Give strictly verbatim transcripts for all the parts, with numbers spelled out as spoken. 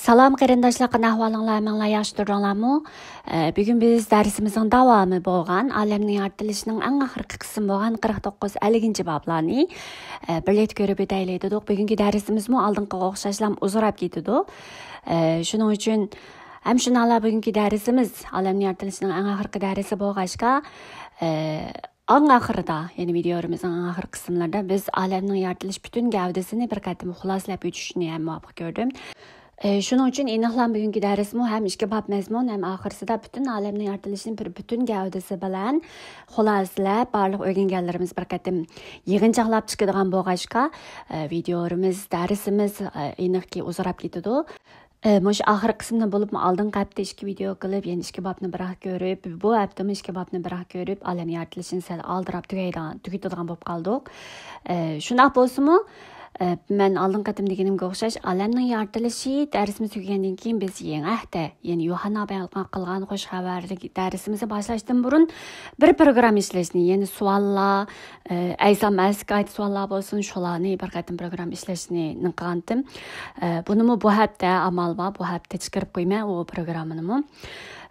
سالام قېرىنداشلار، قانداق ئەھۋالىڭلار؟ ھەممىڭلار ياخشى تۇردۇڭلارمۇ؟ ئە، بۈگۈن بىز دەرسىمىزنىڭ داۋامى بولغان ئالەمنىڭ يارىتىلىشىنىڭ ئەڭ ئاخىرقى قىسمى بولغان قىرىق توققۇز، ئەللىكىنچى بابلارنى، ئە، بىرلىكتە كۆرۈپ ئۆتەيلى دېدۇق. بۈگۈنكى دەرسىمىزمۇ ئالدىنقىغا ئوخشاشلا ئۇزىراپ كېتىدۇ. ئە، شۇنىڭ ئۈچۈن ھەم شۇنداقلا بۈگۈنكى دەرسىمىز ئالەمنىڭ يارىتىلىشىنىڭ ئەڭ ئاخىرقى دەرسى بولغاچقا، ئە، ئەڭ ئاخىرىدا، يەنى ۋىدېئولىرىمىزنىڭ ئەڭ ئاخىرقى قىسىملىرىدا بىز ئالەمنىڭ يارىتىلىش پۈتۈن گەۋدىسىنى بىر قېتىم خۇلاسىلەپ ئۆتۈشنى ھەم مۇۋاپىق كۆردۈم. ئى، شۇنىڭ ئۈچۈن ئېنىقلا بۈگۈنكى دەرسمۇ ھەم ئىككى باب مەزمۇن، ھەم ئاخىرسىدا پۈتۈن ئالەمنىڭ يارىتىلىشىنى بىر پۈتۈن گەۋدىسى بىلەن خۇلاسىلەپ، بارلىق ئۆگەنگەنلىرىمىز بىر قېتىم يىغىنچاقلاپ چىقىدىغان بولغاچقا، ئى، ۋىدېئولىرىمىز، دەرسىمىز، ئى، ئېنىقكى ئۇزىراپ كېتىدۇ. ئى، مۇشۇ ئاخىرقى قىسىمنى بولۇپمۇ ئالدىنقى ھەپتە ئىككى ۋىدېئو قىلىپ، يەنە ئىككى بابنى بىراق كۆرۈپ، بۇ ھەپتىمۇ ئىككى بابنى بىراق كۆرۈپ، ئالەم يارىتىلىشىنى سەل ئالدىراپ تۈگەيدىغان، تۈگىتىدىغان بولۇپ قالدۇق. ئى، شۇنداق بولسىمۇ، ئى، مەن ئالدىنقى قېتىم دېگىنىمگە ئوخشاش، ئالەمنىڭ يارىتىلىشى دەرسىمىز تۈگىگەندىن كېيىن بىز يېڭى ھەپتە، يەنى يۇھاننا بايان قىلغان خۇش خەۋەرلىك دەرسىمىزنى باشلاشتىن بۇرۇن بىر پروگرامما ئىشلەشنى، يەنى سوئاللار، ئە، ئەيسا مەسىھكە ئائىت سوئاللار بولسۇن، شۇلارنى بىر قېتىم پروگرامما ئىشلەشنى نىڭ قىلغانتىم. ئە، بۇنىمۇ بۇ ھەپتە ئامال بار، بۇ ھەپتە چىقىرىپ قويىمەن ئۇ پروگراممىنىمۇ.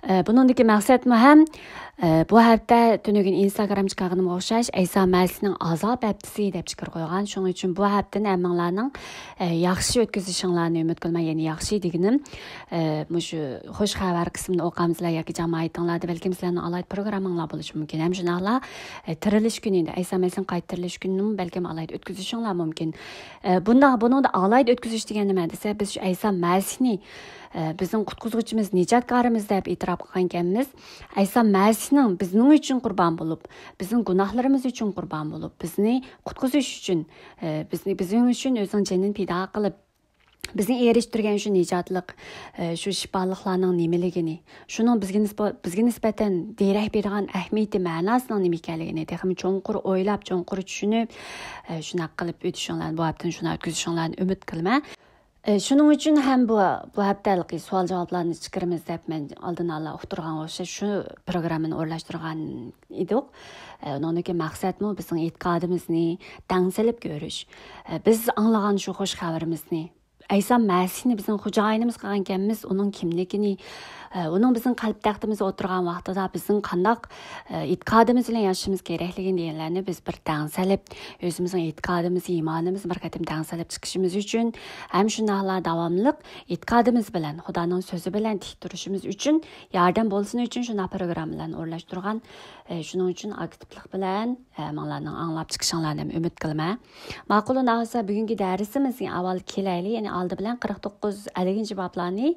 ئە، بۇنىڭدىكى مەقسەتمۇ ھەم، ئە، بۇ ھەپتە تۈنۈگۈن ئىنستاگرام چىقارغىنىمغا ئوخشاش ئەيسا مەسىھنىڭ ئازاب ھەپتىسى دەپ چىقىرىپ قويغان. شۇنىڭ ئۈچۈن بۇ ھەپتىنى ھەممىڭلارنىڭ، ئە، ياخشى ئۆتكۈزۈشۈڭلارنى ئۈمىد قىلىمەن. يەنى ياخشى دېگىنىم، ئە، مۇشۇ خۇش خەۋەر قىسمىنى ئوقۇغانسىلەر ياكى جامائىتىڭلاردا بەلكىم سىلەرنىڭ ئالاھىدە پروگرامماڭلار بولۇشى مۇمكىن. ھەم شۇنداقلا، ئە، تىرىلىش كۈنى، ئەيسا مەسىھنىڭ قايتا تىرىلىش كۈنىنىمۇ بەلكىم ئالاھىدە ئۆتكۈزۈشۈڭلار مۇمكىن. ئە، بۇنداق، بۇنىڭدا ئالاھىدە ئۆتكۈزۈش دېگەن نېمە دېسە، بىز شۇ ئەيسا مەسىھنى، ئە، بىزنىڭ قۇتقۇزغۇچىمىز، نىجاتكارىمىز دەپ ئېتىراپ قىلغانىكەنمىز. ئەيسا مەسىھنىڭ بىزنىڭ ئۈچۈن قۇربان بولۇپ، بىزنىڭ گۇناھلىرىمىز ئۈچۈن قۇربان بولۇپ، بىزنى قۇتقۇزۇش ئۈچۈن، ئە، بىزنى، بىزنىڭ ئۈچۈن ئۆزىنىڭ جېنىنى پىدا قىلىپ، بىزنى ئېرىشتۈرگەن شۇ نىجاتلىق، ئە، شۇ شىپالىقلارنىڭ نېمىلىكىنى، شۇنىڭ بىزگە نىسبە-، بىزگە نىسبەتەن دېرەك بېرىدىغان ئەھمىيىتى، مەناسىنىڭ نېمە ئىكەنلىكىنى تېخىمۇ چوڭقۇر ئويلاپ، چوڭقۇر چۈشىنىپ، ئە، شۇنداق قىلىپ ئۆتۈشۈڭلارنى، بۇ ھەپتىنى شۇنداق ئۆتكۈزۈشۈڭلارنى ئۈمىد قىلىمەن. ئە، شۇنىڭ ئۈچۈن ھەم بۇ، بۇ ھەپتىلىك سوئال-جاۋابلارنى چىقىرىمىز دەپ مەن ئالدىن ئالا ئۇقتۇرغانغا ئوخشاش شۇ پروگراممىنى ئورۇنلاشتۇرغان ئىدۇق. ئە، ئۇنىڭدىكى مەقسەتمۇ بىزنىڭ ئېتىقادىمىزنى دەڭسەلەپ كۆرۈش. ئە، بىز ئاڭلىغان شۇ خۇش خەۋىرىمىزنى، ئەيسا مەسىھنى بىزنىڭ خوجايىنىمىز قىلغانكەنمىز، ئۇنىڭ كىملىكىنى، ئە، ئۇنىڭ بىزنىڭ قەلب تەختىمىزدە ئولتۇرغان ۋاقتىدا بىزنىڭ قانداق، ئە، ئېتىقادىمىز بىلەن ياشىشىمىز كېرەكلىكىنى دېگەنلەرنى بىز بىر دەڭسەلەپ، ئۆزىمىزنىڭ ئېتىقادىمىز، ئىمانىمىزنى بىر قېتىم دەڭسەلەپ چىقىشىمىز ئۈچۈن، ھەم شۇنداقلا داۋاملىق ئېتىقادىمىز بىلەن، خۇدانىڭ سۆزى بىلەن تىك تۇرۇشىمىز ئۈچۈن ياردەم بولسۇن ئۈچۈن شۇنداق پروگراممىلارنى ئورۇنلاشتۇرغان. ئە، شۇنىڭ ئۈچۈن ئاكتىپلىق بىلەن، ئە، ماڭلارنىڭ ئاڭلاپ چىقىشىڭلارنى ئۈمىد قىلىمەن. ماقۇل، ئۇنداق بولسا بۈگۈنكى دەرسىمىزگە ئاۋۋال كېلەيلى. يەنى ئالدى بىلەن قىرىق توققۇز، ئەللىكىنچى بابلارنى،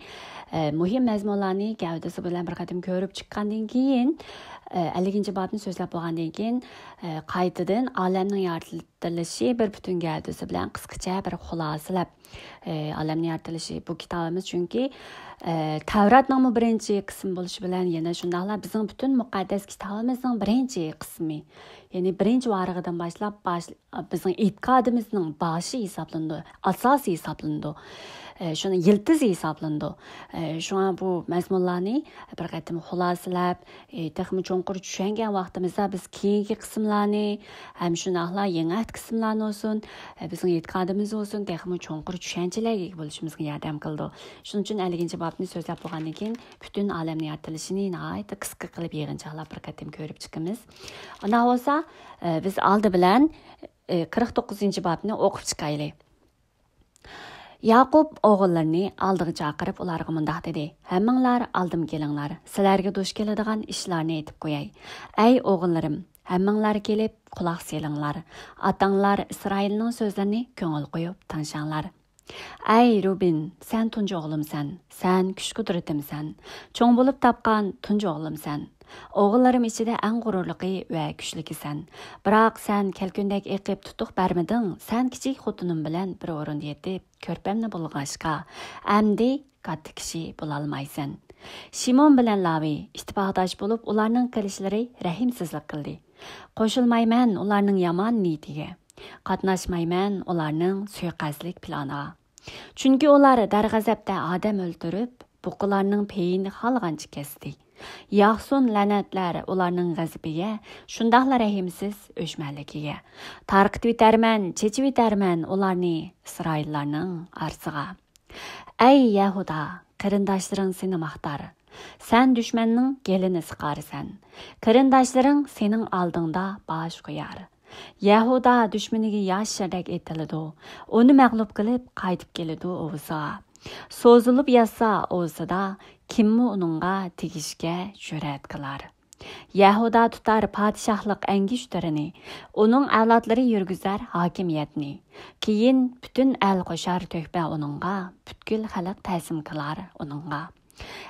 ئە، مۇھىم مەزمۇنلارنى گەۋدىسى بىلەن بىر قېتىم كۆرۈپ چىققاندىن كېيىن، ئە، ئەللىكىنچى بابنى سۆزلەپ بولغاندىن كېيىن، ئە، قايتىدىن ئالەمنىڭ يارىتىلىشى بىر پۈتۈن گەۋدىسى بىلەن قىسقىچە بىر خۇلاسىلەپ، ئە، ئالەمنىڭ يارىتىلىشى بۇ كىتابىمىز، چۈنكى، ئە، تەۋراتنىڭمۇ بىرىنچى قىسمى بولۇشى بىلەن يەنە شۇنداقلا بىزنىڭ پۈتۈن مۇقەددەس كىتابىمىزنىڭ بىرىنچى قىسمى، يەنى بىرىنچى ۋارىقىدىن باشلاپ باش-، بىزنىڭ ئېتىقادىمىزنىڭ باشى ھېسابلىنىدۇ، ئاساسى ھېسابلىنىدۇ، ئە، شۇنىڭ يىلتىزى ھېسابلىنىدۇ. ئە، شۇڭا بۇ مەزمۇنلارنى بىر قېتىم خۇلاسىلەپ، ئى، تېخىمۇ چوڭقۇر چۈشەنگەن ۋاقتىمىزدا بىز كېيىنكى قىسىملارنى، ھەم شۇنداقلا يېڭى ئەھدى قىسىملارنى بولسۇن، ئە، بىزنىڭ ئېتىقادىمىز بولسۇن، تېخىمۇ چوڭقۇر چۈشەنچىلەرگە ئىگە بولۇشىمىزغا ياردەم قىلىدۇ. شۇنىڭ ئۈچۈن ئەللىكىنچى بابنى سۆزلەپ بولغاندىن كېيىن، پۈتۈن ئالەمنى يارىتىلىشىنى ناھايىتى قىسقا قىلىپ يىغىنچاقلاپ بىر قېتىم كۆرۈپ چىقىمىز. ئۇنداق بولسا، ئە، بىز ئالدى بىلەن، ئە، قىرىق توققۇزىنچى بابنى ئوقۇپ چىقايلى. ياقۇپ ئوغۇللىرىنى ئالدىغا چاقىرىپ، ئۇلارغا مۇنداق دېدى: «ھەممىڭلار ئالدىمغا كېلىڭلار، سىلەرگە دۇچ كېلىدىغان ئىشلارنى ئېيتىپ قوياي. ئەي ئوغۇللىرىم، ھەممىڭلار كېلىپ قۇلاق سېلىڭلار. ئاتاڭلار ئىسرائىلنىڭ سۆزلىرىنى كۆڭۈل قويۇپ تىڭشاڭلار. ئەي روبىن، سەن تۇنجى ئوغلۇمسەن، سەن كۈچ-قۇدرىتىمسەن، چوڭ بولۇپ تاپقان تۇنجى ئوغلۇمسەن. ئوغۇللىرىم ئىچىدە ئەڭ غۇرۇرلۇقى ۋە كۈچلۈكىسەن. بىراق سەن كەلكۈندەك ئېقىپ تۇتۇق بەرمىدىڭ، سەن كىچىك خوتۇنۇم بىلەن بىر ئورۇندا يېتىپ، كۆرپەمنى بۇلغاشقا، ئەمدى كاتتا كىشى بولالمايسەن. شىمون بىلەن لاۋى ئىتتىپاقداش بولۇپ، ئۇلارنىڭ قىلىشلىرى رەھىمسىزلىك قىلدى. قوشۇلمايمەن ئۇلارنىڭ يامان نىيىتىگە، قاتناشمايمەن ئۇلارنىڭ سۇيىقەستلىك پىلانىغا. چۈنكى ئۇلار دەرغەزەپتە ئادەم ئۆلتۈرۈپ، بۇقىلارنىڭ پېيىنى خالىغانچە كەستى. ياخسۇن لەنەتلەر ئۇلارنىڭ غەزىپىگە، شۇنداقلا رەھىمسىز ئۆچمەنلىكىگە. تارقىتىۋېتەرمەن، چېچىۋېتەرمەن ئۇلارنى ئىسرائىللارنىڭ ئارىسىغا. ئەي يەھۇدا، قېرىنداشلىرىڭ سېنى ماختار. سەن دۈشمەننىڭ گېلىنى سىقارسەن. قېرىنداشلىرىڭ سېنىڭ ئالدىڭدا باش قويار. يەھۇدا دۈشمىنىگە ياشىردەك ئېتىلىدۇ. ئۇنى مەغلۇپ قىلىپ، قايتىپ كېلىدۇ ئۇۋىسىغا. سوزۇلۇپ ياتسا ئۇۋىسىدا، كىممۇ ئۇنىڭغا تېگىشكە جۈرئەت قىلار؟ يەھۇدا تۇتار پادىشاھلىق ئەڭگۈشتىرىنى، ئۇنىڭ ئەۋلادلىرى يۈرگۈزەر ھاكىمىيەتنى. كېيىن پۈتۈن ئەل قوشار تۆھپە ئۇنىڭغا، پۈتكۈل خەلق تەزىم قىلار ئۇنىڭغا.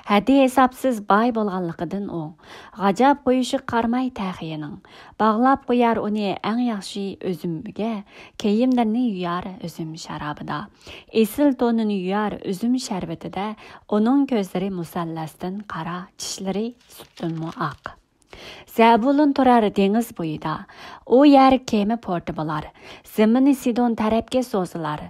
ھەددى ھېسابسىز باي بولغانلىقىدىن ئۇ، غاجاپ قويۇشىغا قارىماي تەخىيىنىڭ، باغلاپ قويار ئۇنى ئەڭ ياخشى ئۈزۈمگە، كىيىملىرىنى يۇيار ئۈزۈم شارابىدا. ئېسىل تونىنى يۇيار ئۈزۈم شەربىتىدە، ئۇنىڭ كۆزلىرى مۇسەللەستىن قارا، چىشلىرى سۈتتىنمۇ ئاق. زەبۇلۇن تۇرار دېڭىز بويىدا، ئۇ يەر كېمە پورتى بولار، زېمىنى سىدون تەرەپكە سوزۇلار.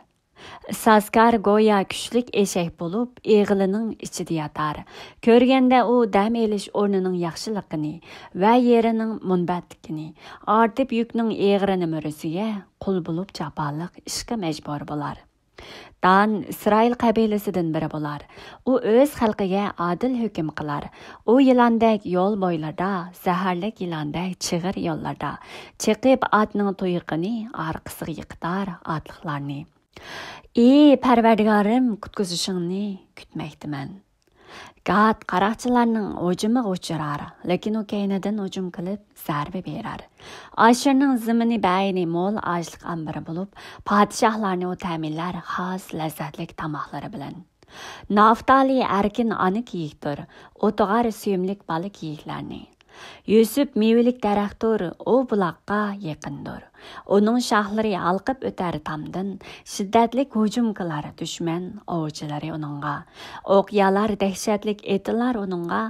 سازكار گويا كۈچلۈك ئېشەك بولۇپ، ئېغىلىنىڭ ئىچىدە ياتار. كۆرگەندە ئۇ دەم ئېلىش ئورنىنىڭ ياخشىلىقىنى ۋە يېرىنىڭ مۇنبەتلىكىنى، ئارتىپ يۈكنىڭ ئېغىرىنى مۈرىسىگە، قۇل بولۇپ جاپالىق ئىشقا مەجبۇر بولار. دان ئىسرائىل قەبىلىسىدىن بىرى بولار. ئۇ ئۆز خەلقىگە ئادىل ھۆكۈم قىلار. ئۇ يىلاندەك يول بويلىرىدا، زەھەرلىك يىلاندەك چىغىر يوللاردا. چېقىپ ئاتنىڭ تۇيىقىنى، ئارقىسىغا يىقىتار ئاتلىقلارنى. ئى پەرۋەردىگارىم، قۇتقۇزۇشۇڭنى كۈتمەكتىمەن. گاد قاراقچىلارنىڭ ھۇجۇمىغا ئۇچرار، لېكىن ئۇ كەينىدىن ھۇجۇم قىلىپ زەربە بېرەر. ئاشىرنىڭ زېمىنى بەينى مول ئاشلىق ئامبىرى بولۇپ، پادىشاھلارنى ئۇ تەمىنلەر خاس لەززەتلىك تاماقلىرى بىلەن. نافتالى ئەركىن ئانا كېيىكتۇر، ئۇ تۇغار سۆيۈملۈك بالا كېيىكلەرنى. يۈسۈپ مېۋىلىك دەرەختۇر، ئۇ بۇلاققا يېقىندۇر. ئۇنىڭ شاخلىرى ھالقىپ ئۆتەر تامدىن، شىددەتلىك ھۇجۇم قىلار دۈشمەن ئوۋچىلىرى ئۇنىڭغا. ئوق يالار دەھشەتلىك ئېتىلار ئۇنىڭغا،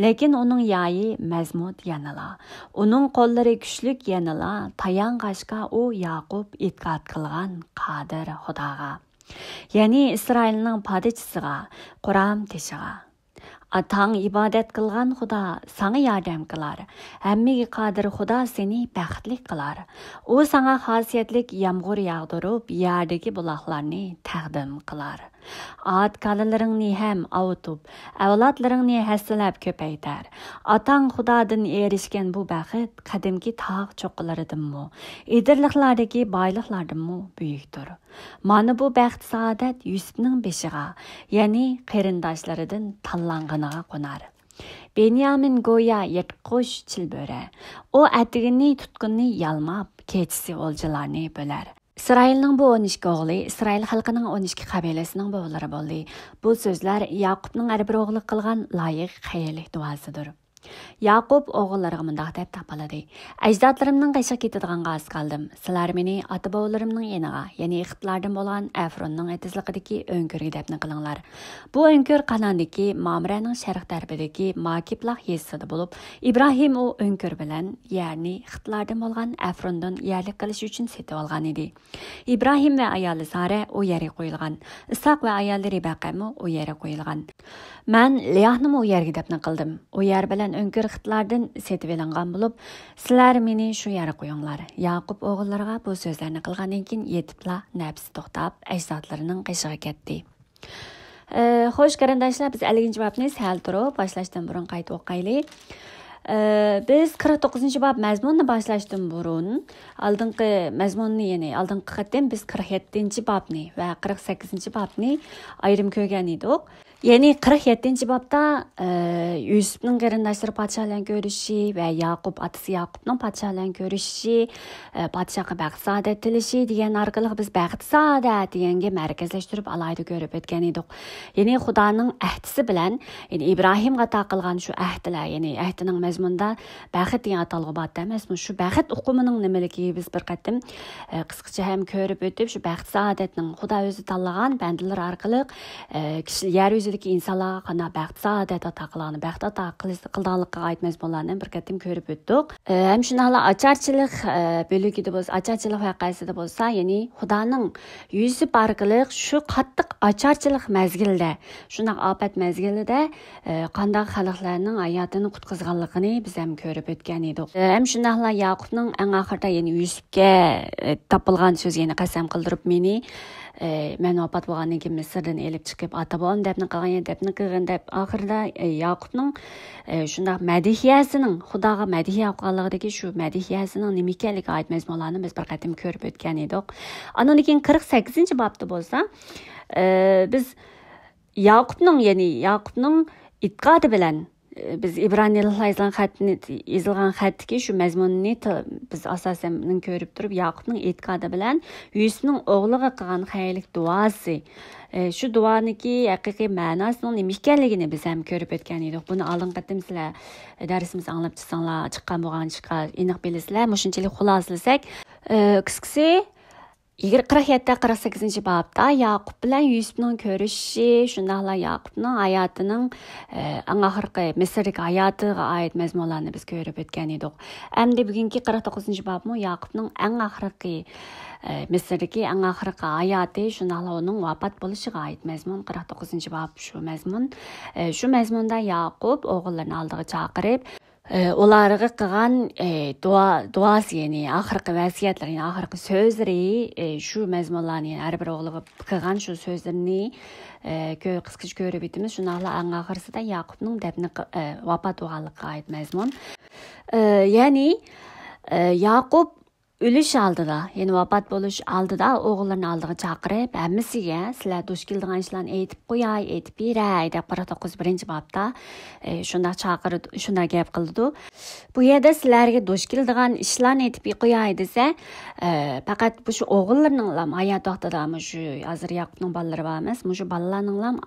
لېكىن ئۇنىڭ يايى مەزمۇت يەنىلا. ئۇنىڭ قوللىرى كۈچلۈك يەنىلا، تايانغاچقا ئۇ ياقۇپ ئېتىقاد قىلغان قادىر خۇداغا. يەنى ئىسرائىلنىڭ پادىچىسىغا، قۇرام تېشىغا. ئاتاڭ ئىبادەت قىلغان خۇدا ساڭا ياردەم قىلار. ھەممىگە قادىر خۇدا سېنى بەختلىك قىلار. ئۇ ساڭا خاسىيەتلىك يامغۇر ياغدۇرۇپ، يەردىكى بۇلاقلارنى تەقدىم قىلار. ئات-كالىلىرىڭنى ھەم ئاۋۇتۇپ، ئەۋلادلىرىڭنى ھەسسىلەپ كۆپەيتەر. ئاتاڭ خۇدادىن ئېرىشكەن بۇ بەخت قەدىمكى تاغ چوققىلىرىدىنمۇ، ئېدىرلىقلاردىكى بايلىقلاردىنمۇ بۈيۈكتۇر. مانا بۇ بەخت-سائادەت يۈسۈپنىڭ بېشىغا، يەنى قېرىنداشلىرىدىن تاللانغىنىغا قونار. بېنيامىن گويا يىرتقۇچ چىلبۆرە. ئۇ ئەتىگىنى تۇتقۇننى يالماپ، كېچىسى ئولجىلارنى بۆلەر. ئىسرائىلنىڭ بۇ ئون ئىككى ئوغلى ئىسرائىل خەلقىنىڭ ئون ئىككى قەبىلىسىنىڭ بوۋىلىرى بولدى. بۇ سۆزلەر ياقۇپنىڭ ھەر بىر ئوغلىغا قىلغان لايىق خەيرلىك دۇئاسىدۇر. ياقۇپ ئوغۇللىرىغا مۇنداق دەپ تاپىلىدى: ئەجدادلىرىمنىڭ قېشىغا كېتىدىغانغا ئاز قالدىم. سىلەر مېنى ئاتا-بوۋىلىرىمنىڭ يېنىغا، يەنى خىتلاردىن بولغان ئەفروننىڭ ئېتىزلىقىدىكى ئۆڭكۈرگە دەپنە قىلىڭلار. بۇ ئۆڭكۈر قاناندىكى مامرەنىڭ شەرق تەرىپىدىكى ماكىپلاق يېزىسىدا بولۇپ، ئىبراھىم ئۇ ئۆڭكۈر بىلەن يەرنى خىتلاردىن بولغان ئەفروندىن يەرلىك قىلىش ئۈچۈن سېتىۋالغان ئىدى. ئىبراھىم ۋە ئايالى سارە ئۇ يەرگە قويۇلغان. ئىسھاق ۋە ئايالى رىبەقەمۇ ئۇ يەرگە قويۇلغان. مەن لىياھنىمۇ ئۇ يەرگە دەپنە قىلدىم. ئۇ يەر بىلەن ئۆڭكۈر خىتلاردىن سېتىۋېلىنغان بولۇپ، سىلەر مېنى شۇ يەرگە قويۇڭلار. ياقۇپ ئوغۇللىرىغا بۇ سۆزلەرنى قىلغاندىن كېيىن يېتىپلا نەپسى توختاپ، ئەجدادلىرىنىڭ قېشىغا كەتتى. ئە، خوش، قېرىنداشلار، بىز ئەللىكىنچى بابنى سەل تۇرۇپ باشلاشتىن بۇرۇن قايتا ئوقايلى. ئە، بىز قىرىق توققۇزىنچى باب مەزمۇننى باشلاشتىن بۇرۇن، ئالدىنقى مەزمۇننى، يەنى ئالدىنقى قېتىم بىز قىرىق يەتتىنچى بابنى ۋە قىرىق سەككىزىنچى بابنى ئايرىم كۆرگەن ئىدۇق. يەنى قىرىق يەتتىنچى بابتا، ئە، يۈسۈپنىڭ قېرىنداشلىرى پادىشاھ بىلەن كۆرۈشۈشى ۋە ياقۇپ، ئاتىسى ياقۇپنىڭ پادىشاھ بىلەن كۆرۈشۈشى، ئە، پادىشاھقا بەخت-سائادەت تىلىشى دېگەن ئارقىلىق بىز بەخت-سائادەت دېگەنگە مەركەزلەشتۈرۈپ ئالاھىدە كۆرۈپ ئۆتكەن ئىدۇق. يەنى خۇدانىڭ ئەھدىسى بىلەن، يەنى ئىبراھىمغا ئاتا قىلغان شۇ ئەھدىلەر، يەنى ئەھدىنىڭ مەزمۇنىدا بەخت دېگەن ئاتالغۇ بار ئەمەسمۇ؟ شۇ بەخت ئۇقۇمىنىڭ نېمىلىكىگە بىز بىر قېتىم، ئە، قىسقىچە ھەم كۆرۈپ ئۆتۈپ، شۇ بەخت-سائادەتنىڭ خۇدا ئۆزى تاللىغان بەندىلىرى ئارقىلىق، ئە، كىشى، يەر يۈزىدىكى ئىنسانلارغا قانداق بەخت-سائادەت ئاتا قىلغانى، بەخت ئاتا قىلىش-، قىلىدىغانلىقىغا ئائىت مەزمۇنلارنى بىر قېتىم كۆرۈپ ئۆتتۇق. ئە، ھەم شۇنداقلا ئاچارچىلىق، ئە، بۆلىكىدە بولسا، ئاچارچىلىق ۋەقەسىدە بولسا، يەنى خۇدانىڭ يۈسۈپ ئارقىلىق شۇ قاتتىق ئاچارچىلىق مەزگىلىدە، شۇنداق ئاپەت مەزگىلىدە، ئە، قانداق خەلقلەرنىڭ ھاياتىنى قۇتقۇزغانلىقىنى بىز ھەم كۆرۈپ ئۆتكەن ئىدۇق. ئە، ھەم شۇنداقلا ياقۇپنىڭ ئەڭ ئاخىرىدا يەنە يۈسۈپكە، ئە، تاپىلغان سۆز، يەنى قەسەم قىلدۇرۇپ مېنى، ئە، مەن ۋاپات بولغاندىن كېيىن مىسىردىن ئېلىپ چىقىپ، ئاتا بوۋام دەپنە قىلغان يەر دەپنە قىلغىن دەپ، ئاخىرىدا، ئە، ياقۇپنىڭ، ئە، شۇنداق مەدھىيەسىنىڭ، خۇداغا مەدھىيە ئوقۇغانلىقىدىكى شۇ مەدھىيەسىنىڭ نېمە ئىكەنلىكىگە ئائىت مەزمۇنلارنى بىز بىر قېتىم كۆرۈپ ئۆتكەن ئىدۇق. ئاندىن كېيىن قىرىق سەككىزىنچى بابتا بولسا، ئە، بىز ياقۇپنىڭ، يەنى ياقۇپنىڭ ئېتىقادى بىلەن، ئە، بىز ئىبرانىيلار يېزىلغان خەتنى، يېزىلغان خەتتىكى شۇ مەزمۇننى ت-، بىز ئاساسەن كۆرۈپ تۇرۇپ، ياقۇپنىڭ ئېتىقادى بىلەن يۈسۈپنىڭ ئوغلىغا قىلغان خەيرلىك دۇئاسى، ئە، شۇ دۇئانىڭكى ھەقىقىي مەناسىنىڭ نېمە ئىكەنلىكىنى بىز ھەم كۆرۈپ ئۆتكەن ئىدۇق. بۇنى ئالدىنقى قېتىم سىلەر دەرسىمىزنى ئاڭلاپ چىقساڭلار، چىققان بولغان ئىشقا ئېنىق بىلىسىلەر. مۇشۇنچىلىك خۇلاسىلىسەك، ئە، قىسقىسى، يىگىرمە، قىرىق يەتتە، قىرىق سەككىزىنچى بابتا ياقۇپ بىلەن يۈسۈپنىڭ كۆرۈشۈشى، شۇنداقلا ياقۇپنىڭ ھاياتىنىڭ، ئە، ئەڭ ئاخىرقى مىسىردىكى ھاياتىغا ئائىت مەزمۇنلارنى بىز كۆرۈپ ئۆتكەن ئىدۇق. ئەمدى بۈگۈنكى قىرىق توققۇزىنچى بابمۇ ياقۇپنىڭ ئەڭ ئاخىرقى، ئە، مىسىردىكى ئەڭ ئاخىرقى ھاياتى، شۇنداقلا ئۇنىڭ ۋاپات بولۇشىغا ئائىت مەزمۇن. قىرىق توققۇزىنچى باب شۇ مەزمۇن. ئە، شۇ مەزمۇندا ياقۇپ ئوغۇللىرىنى ئالدىغا چاقىرىپ، ئە، ئۇلارغا قىلغان، ئە، دۇئا، دۇئاسى، يەنى ئاخىرقى ۋەسىيەتلىرى، يەنى ئاخىرقى سۆزلىرى، ئە، شۇ مەزمۇنلارنى، يەنى ھەر بىر ئوغلىغا قىلغان شۇ سۆزلىرىنى، ئە، كۆ-، قىسقىچە كۆرۈپ ئۆتىمىز. شۇنداقلا ئەڭ ئاخىرسىدا ياقۇپنىڭ دەپنە قى-، ئە، ۋاپات بولغانلىقىغا ئائىت مەزمۇن. ئە، يەنى، ئە، ياقۇپ ئۆلۈش ئالدىدا، يەنى ۋاپات بولۇش ئالدىدا ئوغۇللىرىنى ئالدىغا چاقىرىپ، ھەممىسىگە سىلەر دۇچ كېلىدىغان ئىشلارنى ئېيتىپ قوياي، ئېيتىپ بېرەي دەپ، قىرىق توققۇز بىرىنچى بابتا، ئە، شۇنداق چاقىرىدۇ، شۇنداق گەپ قىلىدۇ. بۇ يەردە سىلەرگە دۇچ كېلىدىغان ئىشلارنى ئېيتىپ قوياي دېسە، ئە، پەقەت مۇشۇ ئوغۇللىرىنىڭلام ھايات ۋاقتىدا، مۇشۇ ھازىر ياقۇپنىڭ بالىلىرى بار ئەمەس، مۇشۇ بالىلارنىڭلام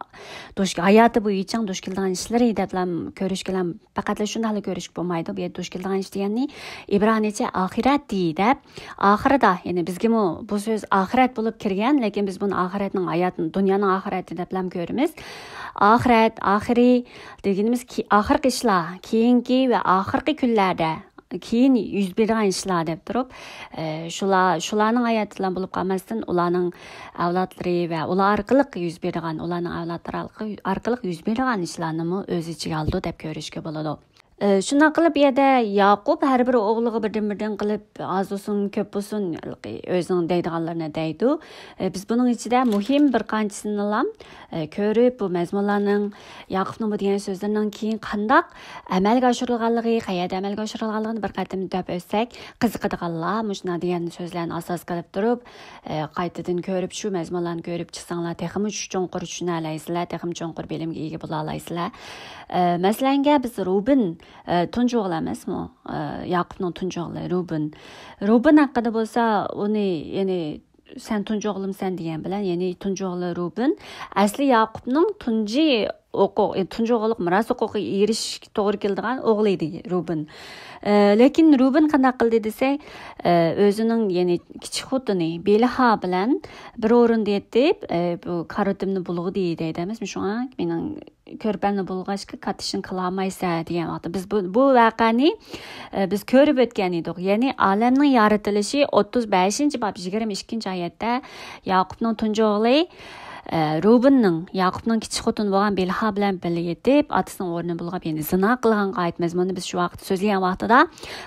دۇچ، ھاياتى بويىچە دۇچ كېلىدىغان ئىشلىرى دەپلام كۆرۈشكىلەم پەقەتلا شۇنداقلا كۆرۈشكە بولمايدۇ. بۇ يەردە دۇچ كېلىدىغان ئىش دېگەننى ئىبرانىيچە ئاخىرەت دېيى دەپ، ئاخىرىدا، يەنى بىزگىمۇ بۇ سۆز ئاخىرەت بولۇپ كىرگەن، لېكىن بىز بۇنى ئاخىرەتنىڭ ھاياتىنى، دۇنيانىڭ ئاخىرىتى دەپلەم كۆرىمىز. ئاخىرەت، ئاخىرى دېگىنىمىز كى-، ئاخىرقى ئىشلار، كېيىنكى ۋە ئاخىرقى كۈنلەردە، كېيىن يۈز بېرىدىغان ئىشلار دەپ تۇرۇپ، ئە، شۇلار، شۇلارنىڭ ھاياتىدا بولۇپ قالماستىن، ئۇلارنىڭ ئەۋلادلىرى ۋە ئۇلار ئارقىلىق يۈز بېرىدىغان، ئۇلارنىڭ ئەۋلادلىرى ئارقىلىق، ئارقىلىق يۈز بېرىدىغان ئىشلارنىمۇ ئۆز ئىچىگە ئالىدۇ دەپ كۆرۈشكە بولىدۇ. ئى، شۇنداق قىلىپ، بۇ يەردە ياقۇپ ھەر بىر ئوغلىغا بىردىن-بىردىن قىلىپ، ئاز بولسۇن، كۆپ بولسۇن، ئۆزىنىڭ دەيدىغانلىرىنى دەيدۇ. ئى، بىز بۇنىڭ ئىچىدە مۇھىم بىر قانچىسىنىلا، ئى، كۆرۈپ، بۇ مەزمۇنلارنىڭ، ياقۇپنىڭ بۇ دېگەن سۆزلىرىنىڭ كېيىن قانداق ئەمەلگە ئاشۇرۇلغانلىقى، قەيەردە ئەمەلگە ئاشۇرۇلغانلىقىنى بىر قېتىم دەپ ئۆتسەك، قىزىقىدىغانلار مۇشۇنداق دېگەن سۆزلەرنى ئاساس قىلىپ تۇرۇپ، ئى، قايتىدىن كۆرۈپ، شۇ مەزمۇنلارنى كۆرۈپ چىقساڭلار، تېخىمۇ چوڭقۇر چۈشىنەلەيسىلەر، تېخىمۇ چوڭقۇر بىلىمگە ئىگە بولالايسىلەر. ئى، مەسىلەنگە، بىز روبىن، ئى، تۇنجى ئوغلى ئەمەسمۇ؟ ئى، ياقۇپنىڭ تۇنجى ئوغلى روبىن. روبىن ھەققىدە بولسا، ئۇنى، يەنى، سەن تۇنجى ئوغلۇمسەن دېگەن بىلەن، يەنى تۇنجى ئوغلى روبىن ئەسلى ياقۇپنىڭ تۇنجى ھوقۇق، تۇنجى ئوغۇللۇق مىراس ھوقۇقىغا ئېرىشىشكە توغرا كېلىدىغان ئوغلى ئىدى روبىن. ئى، لېكىن روبىن قانداق قىلدى دېسەك، ئى، ئۆزىنىڭ، يەنى كىچىك خوتۇنى بىلھا بىلەن بىر ئورۇندا يېتىپ، ئى، بۇ كارىتىمنى بۇلغىدى دەيدۇ ئەمەسمۇ؟ شۇڭا مېنىڭ كۆرپەمنى بۇلغاشقا كاتتىشىنى قىلالمايسەن دېگەن ۋاقىتتا، بىز بۇ، بۇ ۋەقەنى، ئە، بىز كۆرۈپ ئۆتكەن ئىدۇق. يەنى ئالەمنىڭ يارىتىلىشى ئوتتۇز بەشىنچى باب يىگىرمە ئىككىنچى ئايەتتە ياقۇپنىڭ تۇنجى ئوغلى، ئە، روبىننىڭ، ياقۇپنىڭ كىچىك خوتۇنى بولغان بىلھا بىلەن بىللە يېتىپ، ئاتىسىنىڭ ئورنىنى بۇلغاپ، يەنى زىنا قىلغانغا ئائىت مەزمۇننى بىز شۇ ۋاقىتتا سۆزلىگەن ۋاقتىدا،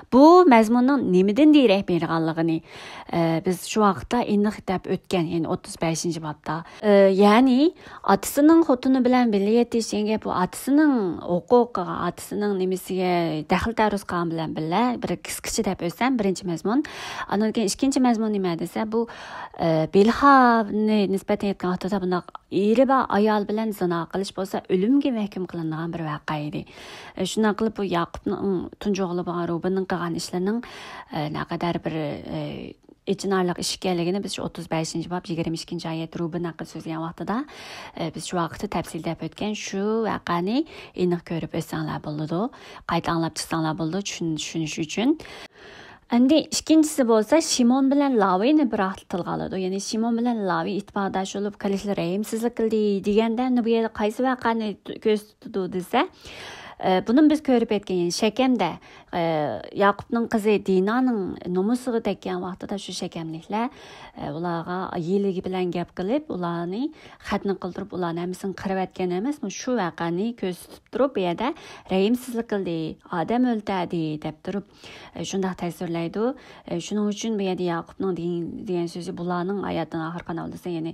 بۇ مەزمۇننىڭ نېمىدىن دېرەك بېرىدىغانلىقىنى، ئە، بىز شۇ ۋاقىتتا ئېنىق دەپ ئۆتكەن، يەنى ئوتتۇز بەشىنچى بابتا. ئە، يەنى ئاتىسىنىڭ خوتۇنى بىلەن بىللە يېتىش دېگەن گەپ، بۇ ئاتىسىنىڭ ھوقۇقىغا، ئاتىسىنىڭ نېمىسىگە دەخلى تەرۇز قىلغان بىلەن بىللە، بىر قىسقىچە دەپ ئۆتسەم، بىرىنچى مەزمۇن. ئاندىن كېيىن ئىككىنچى مەزمۇن نېمە دېسە، بۇ، ئە، بىلھانى نىسبەتەن ئېيتقان ۋاقتىدا بۇنداق ئېرى بار ئايال بىلەن زىنا قىلىش بولسا ئۆلۈمگە مەھكۇم قىلىنىدىغان بىر ۋەقە ئىدى. ئە، شۇنداق قىلىپ بۇ ياقۇپنىڭ تۇنجى ئوغلى بولغان روبىننىڭ قىلغان ئىشلىرىنىڭ، ئە، نەقەدەر بىر، ئە، ئېچىنارلىق ئىش ئىكەنلىكىنى بىز شۇ ئوتتۇز بەشىنچى باب يىگىرمە ئىككىنچى ئايەت روبىن ھەققىدە سۆزلىگەن ۋاقتىدا، ئە، بىز شۇ ۋاقىتتا تەپسىلىي دەپ ئۆتكەن شۇ ۋەقەنى ئېنىق كۆرۈپ ئۆتسەڭلار بولىدۇ. قايتا ئاڭلاپ چىقساڭلار بولىدۇ، چۈشىنىش ئۈچۈن. ئەمدى ئىككىنچىسى بولسا شىمون بىلەن لاۋىنى بىر ۋاقىتتا تىلغا ئالىدۇ. يەنى شىمون بىلەن لاۋى ئىتتىپاقداش بولۇپ، قىلىچلىرى رەھىمسىزلىك قىلدى دېگەندە، ئەمدى بۇ يەردە قايسى ۋەقەنى كۆرسىتىدۇ دېسە، بۇنى بىز كۆرۈپ ئۆتكەن، يەنى شەكەمدە ياقۇپنىڭ قىزى دىنانىڭ نومۇسىغا تەگكەن ۋاقتىدا شۇ شەكەملىكلەر ئۇلارغا ھىيلىگە بىلەن گەپ قىلىپ، ئۇلارنى ختنە قىلدۇرۇپ، ئۇلارنى ھەممىسىنى قىرىۋەتكەن ئەمەسمۇ؟ شۇ ۋەقەنى كۆرسىتىپ تۇرۇپ، بۇ يەردە رەھىمسىزلىك قىلدى، ئادەم ئۆلتۈردى دەپ تۇرۇپ، شۇنداق تەسۋىرلەيدۇ. شۇنىڭ ئۈچۈن بۇ يەردە ياقۇپنىڭ دېگەن سۆزى، بۇلارنىڭ ھاياتىنىڭ ئاخىرقى ئاناۋلىسى، يەنى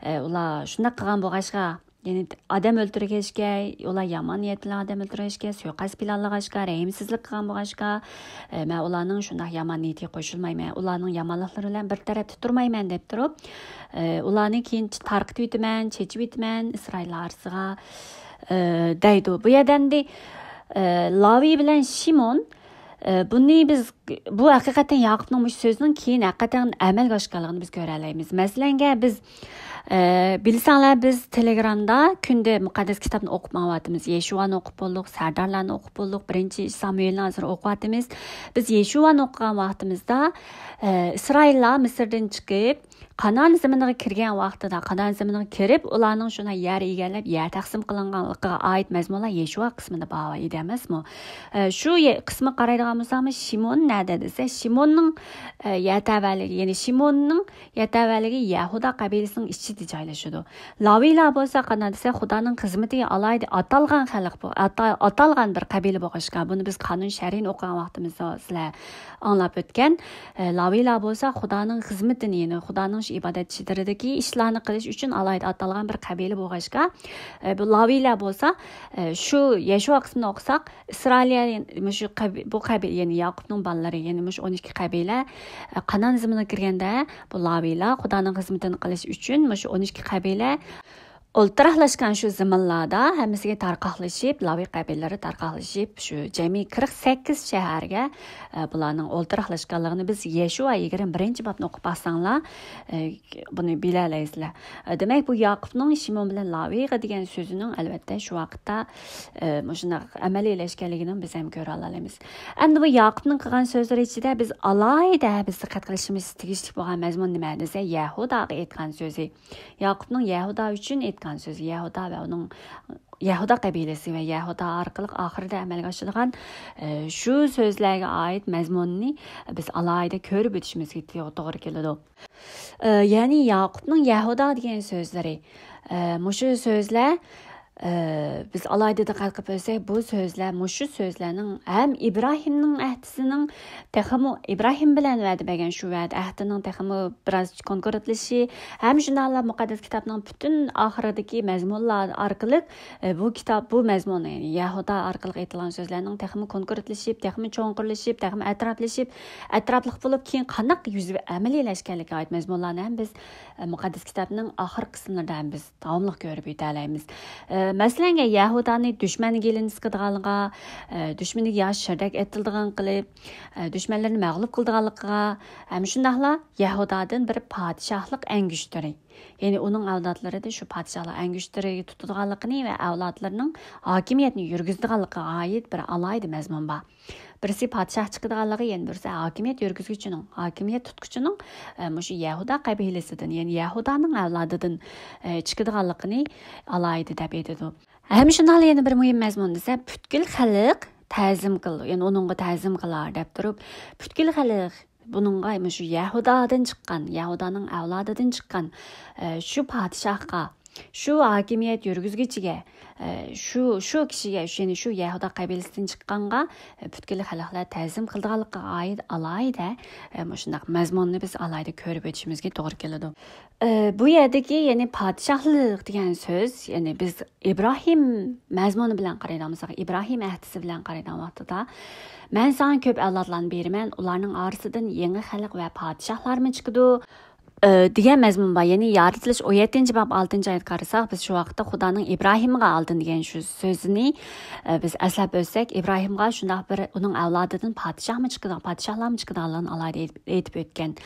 ئۇلار شۇنداق قىلغان بولغاچقا، يەنى ئادەم ئۆلتۈرگەچكە، ئۇلار يامان نىيەت بىلەن ئادەم ئۆلتۈرگەچكە، سۇيىقەست پىلانلىغاچقا، رەھىمسىزلىك قىلغان بولغاچقا، ئە، مەن ئۇلارنىڭ شۇنداق يامان نىيىتىگە قوشۇلمايمەن، ئۇلارنىڭ يامانلىقلىرى بىلەن بىر تەرەپتە تۇرمايمەن دەپ تۇرۇپ، ئە، ئۇلارنى كېيىن تارقىتىپ ئۆتىمەن، چېچىپ ئۆتىمەن ئىسرائىل ئارىسىغا، ئە، دەيدۇ. بۇ يەردە ئەمدى، ئە، لاۋى بىلەن شىمون، ئە، بۇنى بىز، بۇ ھەقىقەتەن ياقۇپنىڭ مۇشۇ سۆزىنىڭ كېيىن ھەقىقەتەن ئەمەلگە ئاشقانلىقىنى بىز كۆرەلەيمىز. مەسىلەنگە، بىز، ئە، بىلسەڭلار، بىز تېلېگرامدا كۈندە مۇقەددەس كىتابنى ئوقۇپ ماڭىۋاتىمىز. يەشۇۋانى ئوقۇپ بولدۇق، سەردارلارنى ئوقۇپ بولدۇق، بىرىنچى سامۇئېلنى ھازىر ئوقۇۋاتىمىز. بىز يەشۇۋانى ئوقۇغان ۋاقتىمىزدا، ئە، ئىسرائىللار مىسىردىن چىقىپ، قانائان زېمىنىغا كىرگەن ۋاقتىدا، قانائان زېمىنىغا كىرىپ، ئۇلارنىڭ شۇنداق يەر ئىگىلەپ، يەر تەقسىم قىلىنغانلىقىغا ئائىت مەزمۇنلار يەشۇۋا قىسمىدا بار ئىدى ئەمەسمۇ؟ ئە، شۇ يە-، قىسمىغا قارايدىغان بولساقمۇ، شىمون نەدە دېسە، شىموننىڭ، ئە، يەر تەۋەلىكى، يەنى شىموننىڭ يەر تەۋەلىكى يەھۇدا قەبىلىسىنىڭ ئىچىدە جايلىشىدۇ. لاۋىيلار بولسا قانداق دېسە، خۇدانىڭ خىزمىتىگە ئالاھىدە ئاتالغان خەلق بو-، ئاتا-، ئاتالغان بىر قەبىلە بولغاچقا، بۇنى بىز قانۇن شەرئىنى ئوقۇغان ۋاقتىمىزدا سىلەر ئاڭلاپ ئۆتكەن. ئە، لاۋىيلار بولسا خۇدانىڭ خىزمىتىنى، يەنى خۇدانىڭ شۇ ئىبادەت ئىشلىرىدىكى ئىشلارنى قىلىش ئۈچۈن ئالاھىدە ئاتالغان بىر قەبىلە بولغاچقا، ئە، بۇ لاۋىيلار بولسا، ئە، شۇ يەشۇا قىسمىنى ئوقۇساق، ئىسرائىلىيە، مۇشۇ قەبى-، بۇ قەبىلە، يەنى ياقۇپنىڭ بالىلىرى، يەنى مۇشۇ ئون ئىككى قەبىلە، ئە، قانائان زېمىنىغا كىرگەندە، بۇ لاۋىيلار خۇدانىڭ خىزمىتىنى قىلىش ئۈچۈن مۇشۇ ئون ئىككى قەبىلە ئولتۇراقلاشقان شۇ زېمىنلاردا ھەممىسىگە تارقاقلىشىپ، لاۋىي قەبىلىلىرى تارقاقلىشىپ، شۇ جەمئىي قىرىق سەككىز شەھەرگە، ئە، بۇلارنىڭ ئولتۇراقلاشقانلىقىنى بىز يەشۇا يىگىرمە بىرىنچى بابنى ئوقۇپ باقساڭلار، ئە، بۇنى بىلەلەيسىلەر. ئە، دېمەك، بۇ ياقۇپنىڭ شىمون بىلەن لاۋىغا دېگەن سۆزىنىڭ، ئەلۋەتتە، شۇ ۋاقىتتا، ئە، مۇشۇنداق ئەمەلىيلەشكەنلىكىنى بىز ھەم كۆرەلەيمىز. ئەمدى بۇ ياقۇپنىڭ قىلغان سۆزلىرى ئىچىدە بىز ئالاھىدە بىز دىققەت قىلىشىمىز تېگىشلىك بولغان مەزمۇن نېمە دېسە، يەھۇداغا ئېيتقان سۆزى. ياقۇپنىڭ يەھۇدا ئۈچۈن ئېيتقان سۆزى، يەھۇدا ۋە ئۇنىڭ يەھۇدا قەبىلىسى ۋە يەھۇدا ئارقىلىق ئاخىرىدا ئەمەلگە ئاشىدىغان، ئە، شۇ سۆزلەرگە ئائىت مەزمۇننى بىز ئالاھىدە كۆرۈپ ئۆتۈشىمىزگە تو-، توغرا كېلىدۇ. ئە، يەنى ياقۇپنىڭ يەھۇدا دېگەن سۆزلىرى، ئە، مۇشۇ سۆزلەر، ئە، بىز ئالاھىدە دىققەت قىلىپ ئۆتسەك، بۇ سۆزلەر، مۇشۇ سۆزلەرنىڭ ھەم ئىبراھىمنىڭ ئەھدىسىنىڭ تېخىمۇ ئىبراھىم بىلەن ۋەدە بەرگەن شۇ ۋەدە ئەھدىنىڭ تېخىمۇ بىراز كونكرېتلىشى، ھەم شۇنداقلا مۇقەددەس كىتابنىڭ پۈتۈن ئاخىرىدىكى مەزمۇنلار ئارقىلىق، ئە، بۇ كىتاب، بۇ مەزمۇن، يەنى يەھۇدا ئارقىلىق ئېيتىلغان سۆزلەرنىڭ تېخىمۇ كونكرېتلىشىپ، تېخىمۇ چوڭقۇرلىشىپ، تېخىمۇ ئەتراپلىشىپ، ئەتراپلىق بولۇپ، كېيىن قانداق يۈز ئەمەلىيلەشكەنلىكىگە ئائىت مەزمۇنلارنى ھەم بىز، ئە، مۇقەددەس كىتابنىڭ ئاخىرقى قىسىملىرىدا ھەم بىز داۋاملىق كۆرۈپ يېتەلەيمىز. ئە، مەسىلەنگە، يەھۇدانى دۈشمەنگە ئېلىنىسقىدىغانلىقىغا، ئە، دۈشمىنىگە ياش شىردەك ئېتىلىدىغان قىلىپ، ئە، دۈشمەنلىرىنى مەغلۇپ قىلىدىغانلىقىغا، ھەم شۇنداقلا يەھۇدادىن بىر پادىشاھلىق ئەڭگۈشتىرى، يەنى ئۇنىڭ ئەۋلادلىرىنى شۇ پادىشاھلار ئەڭگۈشتىرىگە تۇتىدىغانلىقىنى ۋە ئەۋلادلىرىنىڭ ھاكىمىيەتنى يۈرگۈزىدىغانلىقىغا ئائىت بىر ئالاھىدە مەزمۇن بار. بىرسى پادىشاھ چىقىدىغانلىقى، يەنە بىرسى ھاكىمىيەت يۈرگۈزگۈچىنىڭ، ھاكىمىيەت تۇتقۇچىنىڭ، ئە، مۇشۇ يەھۇدا قەبىلىسىدىن، يەنى يەھۇدانىڭ ئەۋلادىدىن، ئە، چىقىدىغانلىقىنى ئالاھىدە دەپ ئېيتىدۇ. ھەم شۇنداقلا يەنە بىر مۇھىم مەزمۇن دېسە، پۈتكۈل خەلق تەزىم قىل، يەنى ئۇنىڭغا تەزىم قىلار دەپ تۇرۇپ، پۈتكۈل خەلق، بۇنىڭغا مۇشۇ يەھۇدادىن چىققان، يەھۇدانىڭ ئەۋلادىدىن چىققان، ئە، شۇ پادىشاھقا، شۇ ھاكىمىيەت يۈرگۈزگۈچىگە، ئە، شۇ، شۇ كىشىگە، شۇ، يەنى شۇ يەھۇدا قەبىلىسىدىن چىققانغا، ئە، پۈتكۈل خەلقلەر تەزىم قىلىدىغانلىقىغا ئائىت ئالاھىدە، ئە، مۇشۇنداق مەزمۇننى بىز ئالاھىدە كۆرۈپ ئۆتۈشىمىزگە توغرا كېلىدۇ. ئە، بۇ يەردىكى، يەنى پادىشاھلىق دېگەن سۆز، يەنى بىز ئىبراھىم مەزمۇنى بىلەن قارايدىغان بولساق، ئىبراھىم ئەھدىسى بىلەن قارايدىغان ۋاقتىدا، «مەن ساڭا كۆپ ئەۋلادلارنى بېرىمەن، ئۇلارنىڭ ئارىسىدىن يېڭى خەلق ۋە پادىشاھلارمۇ چىقىدۇ»، ئە، دېگەن مەزمۇن بار. يەنى يارىتىلىش ئون يەتتىنچى باب ئالتىنچى ئايەتكە قارىساق، بىز شۇ ۋاقىتتا خۇدانىڭ ئىبراھىمغا ئالدىن دېگەن شۇ سۆزىنى، ئە، بىز ئەسلەپ ئۆتسەك، ئىبراھىمغا شۇنداق بىر ئۇنىڭ ئەۋلادىدىن پادىشاھمۇ چىقىدىغان، پادىشاھلارمۇ چىقىدىغانلىقىنى ئالاھىدە ئېيتىپ، ئېيتىپ ئۆتكەن.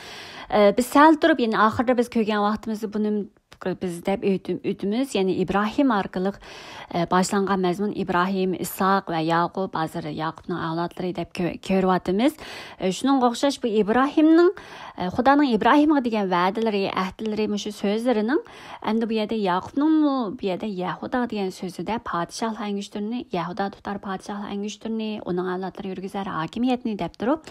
ئە، بىز سەل تۇرۇپ، يەنى ئاخىرىدا بىز كۆرگەن ۋاقتىمىزدا بۇنى بىز دەپ ئۆتۈم-، ئۆتىمىز، يەنى ئىبراھىم ئارقىلىق، ئە، باشلانغان مەزمۇن ئىبراھىم، ئىسھاق ۋە ياقۇپ، ھازىر ياقۇپنىڭ ئەۋلادلىرى دەپ كۆ-، كۆرۈۋاتىمىز. ئە، شۇنىڭغا ئوخشاش بۇ ئىبراھىمنىڭ، ئە، خۇدانىڭ ئىبراھىمغا دېگەن ۋەدىلىرى، ئەھدىلىرى، مۇشۇ سۆزلىرىنىڭ ئەمدى بۇ يەردە ياقۇپنىڭمۇ بۇ يەردە يەھۇدا دېگەن سۆزىدە پادىشاھلار ئەڭگۈشتۈرىنى، يەھۇدا تۇتار پادىشاھلار ئەڭگۈشتۈرىنى، ئۇنىڭ ئەۋلادلىرى يۈرگۈزەر ھاكىمىيەتنى دەپ تۇرۇپ،